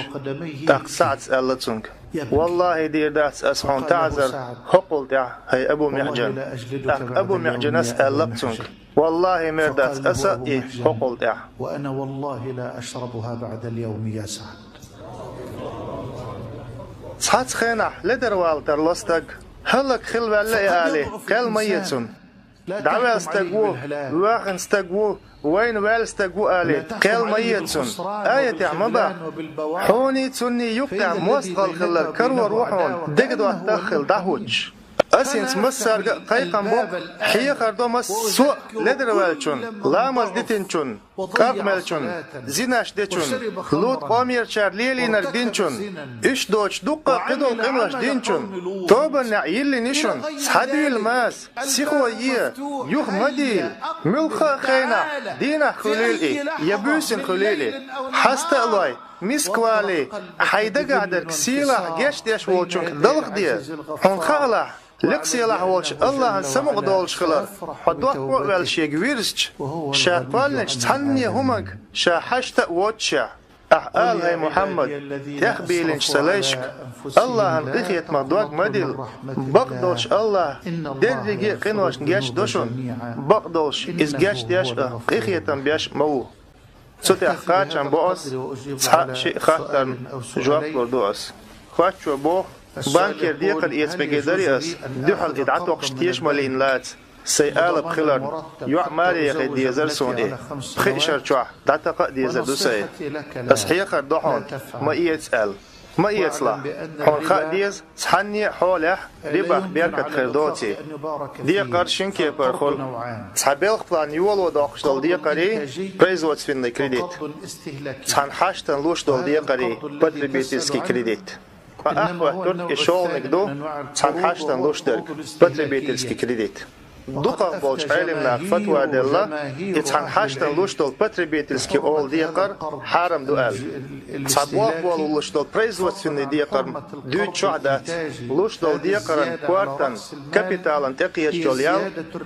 ТӀаккха СаӀдас аьлла цуьнга: «ВаллахӀи, дийр дац ас хьуна таӀзар хӀокхул тӀаьхьа, хӀай Абу Михьжан». ТӀаккха Абу Михьжанас аьлла-кх цуьнга: «ВаллахӀи, мер дац аса а и хӀокхул тӀаьхьа». وأنا والله لا أشربها بعد اليوم يا سعد. Цхьацца хенахь ледар вала тарло стаг, хӀаллакьхила ваьлла и алий, кхел ма е цунна. ДӀаваьлла стаг ву, воьхна стаг ву, вайна ваьлла стаг ву алий, кхел ма е цунна. Аятехь ма боху: «Хьуний, цунний юккъехь мостагӀалла хилар карор ву хьуна, дегадоттагӀа хила дӀахӀуттуш». Ас хӀинца массарга а кхайкхам бу, хьехар до массо а ледарваьллачун, ламаз дитинчун, къаркъа мелчун, зинаш дечун, лут къомерчара лелийнарг динчун, уьш доцуш дуккха а кхидолу къинош динчун, тобанехь йиллина йишун, схьадуьйла маса, сихо е, юха ма дийла, муьлхха а хенахь, дийнахь хуьлийла и, я буьйсина хуьлийла и, хьаста а лой, мисквалий, хьайн дагахь дерг сийлахь гечдеш волчуьнга далхаде, хьуна хаалахь, лекха сийлахь волчу АллахӀан самукъадолуш хилар, хьо дохко а ваьлла шега вирзича, ша кхоьллинчу цхьанне а хӀуманга ша хьашта а воццушехь, ахьа ала, хӀай Мухьаммад, тӀехбийлинчу сан лайшка, АллахӀан къинхетамах дог ма дилла, бакъдолуш АллахӀ дерриге а къиношна гечдо шуна, бакъдолуш иза гечдеш а, къинхетам беш а ма ву. Цу тӀехь кхачам бо ас, цхьа а шиъ хаттарна жоп лур ду ас. Хоттачо боху, банкера декхар эца мегар дарий ас, дуьхьал и дӀатокхуш тешамаллина лаца, сайн алапа хиларна, йоӀ маре яхийта дезара суна и, пхи шар чохь дӀатакха а дезар ду сайн. Ас хьехар до хьуна, ма эца аьлла. Ма эцалахь, хьуна хаа деза, цхьанне а хьолехь рибах беркат хир доций. Декхар шина кепара хуьлу. Цхьа белхан план йоло доккхуш долу декхарий, производственный кредит. Цхьана хьаштана луш долу декхарий, потребительский кредит. Ткъа ахь хӀоттура и шолгӀаниг ду, цхьана хьаштана луш дерг, потребительский кредит. Дукхах болчу Ӏелам наха фатва делла, и цхьана хьаштана луш долу потребительский олу декхар хьарам ду аьлла. Цхьа болх болалуш долу производственный декхар дуьйцучохь а дац, луш долу декхаран кортан, капиталан тӀекхеташ йолу ял,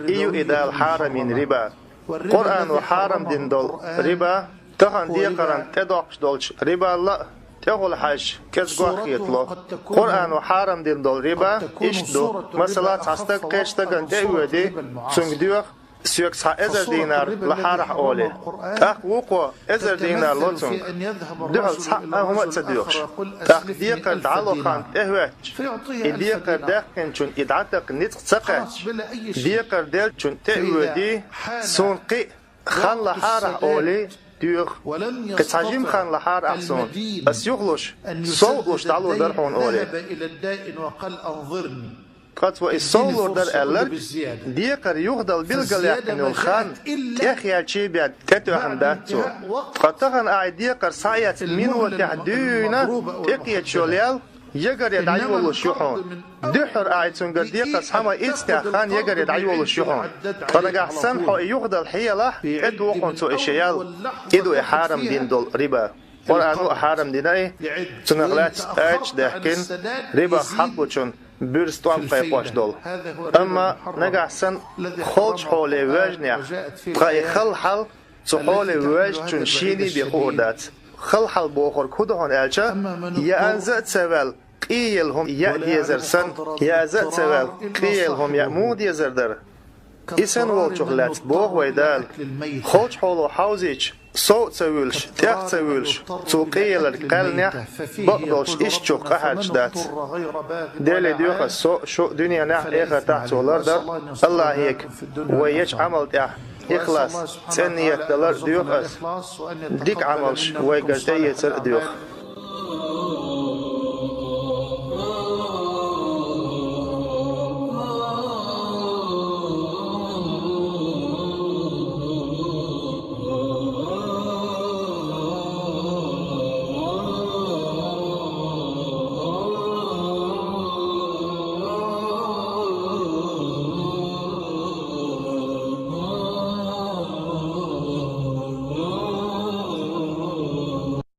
и ю и Дала хьарам йина риба. Къуръано хьарам дина долу риба, тахана декхаран тӀедоккхуш долчу рибалла а, тӀехула хьаьжча, кӀезиг хетало. Къуръано хьарам дина долу риба иштта ду. Масала, цхьа стаг кхечу стагана тӀе а воьдий, цуьнга доьху, соьга цхьа эзар динар лахьара ахь олий. ТӀаккха вукхо эзар динар ло цуьнга. Дуьхьал цхьа а хӀума а ца доьхуш. ТӀаккха декхар дӀало хан тӀехӀоьттича, и декхар даьккхинчунна и дӀатакха ницкъ ца кхаьчча, декхар деллачунна тӀе а воьдий, суна кхин а хан лахьара ахь олий, доьху. Кхин цхьа жима хан лахьара ахь суна, ас юхалуш, сов а луш дӀало дара хьуна олий. Ткъа цо и сов лур дара аьлларг, декхар юхадала билгалъяьккхина йолу хан тӀехъяьлчий бен тӀетоьхна дац цо. Ткъа тахана ахь и декхар схьаэцна минотехь дуьйна тӀекхеташ йолу ял, ягаре дӀайолалуш ю хьуна. Дуьххьара ахь цуьнгара декхар схьа ма эцнехь хан ягаре дӀайолалуш ю хьуна. Ткъа нагахь санна хьо и юхадала хьелахь, тӀетоху хьуна цо и шен ял. И ду и хьарам дина долу риба. Къуръано а хьарам дина и, цунах лаьцна аяташ а даьккхина, рибах хьакъ лучун буьрса тӀом кхайкхош долу. Амма нагахь санна халчу хьоле воьжнехь, ткъа и хала хьал цу хьоле воьжначун шений бен хуур дац. Хала хьал бохург хӀун ду хьуна аьлча, яанза а ца ваьлла, къеелла хӀума яа дезар санна, яанза а ца ваьлла, къеелла хӀума яа муха дезар дара? И санна волчух лаьцна боху вай Дала: халчу хьоло хьовзийча, сов а ца вуьлуш, тӀех а ца вуьлуш, цо къеелларг кхаьллинехь, бакъдолуш ишттачух къахьоьгуш дац. Деле доьху ас со а, шу а дуьненахь а, эхартахь а цо лардар а, АллахӀе вай ечу Ӏамал тӀехь ихлас, цӀена ниет далар а доьху ас, дика Ӏамалш вайгара тӀеэцар а доьху.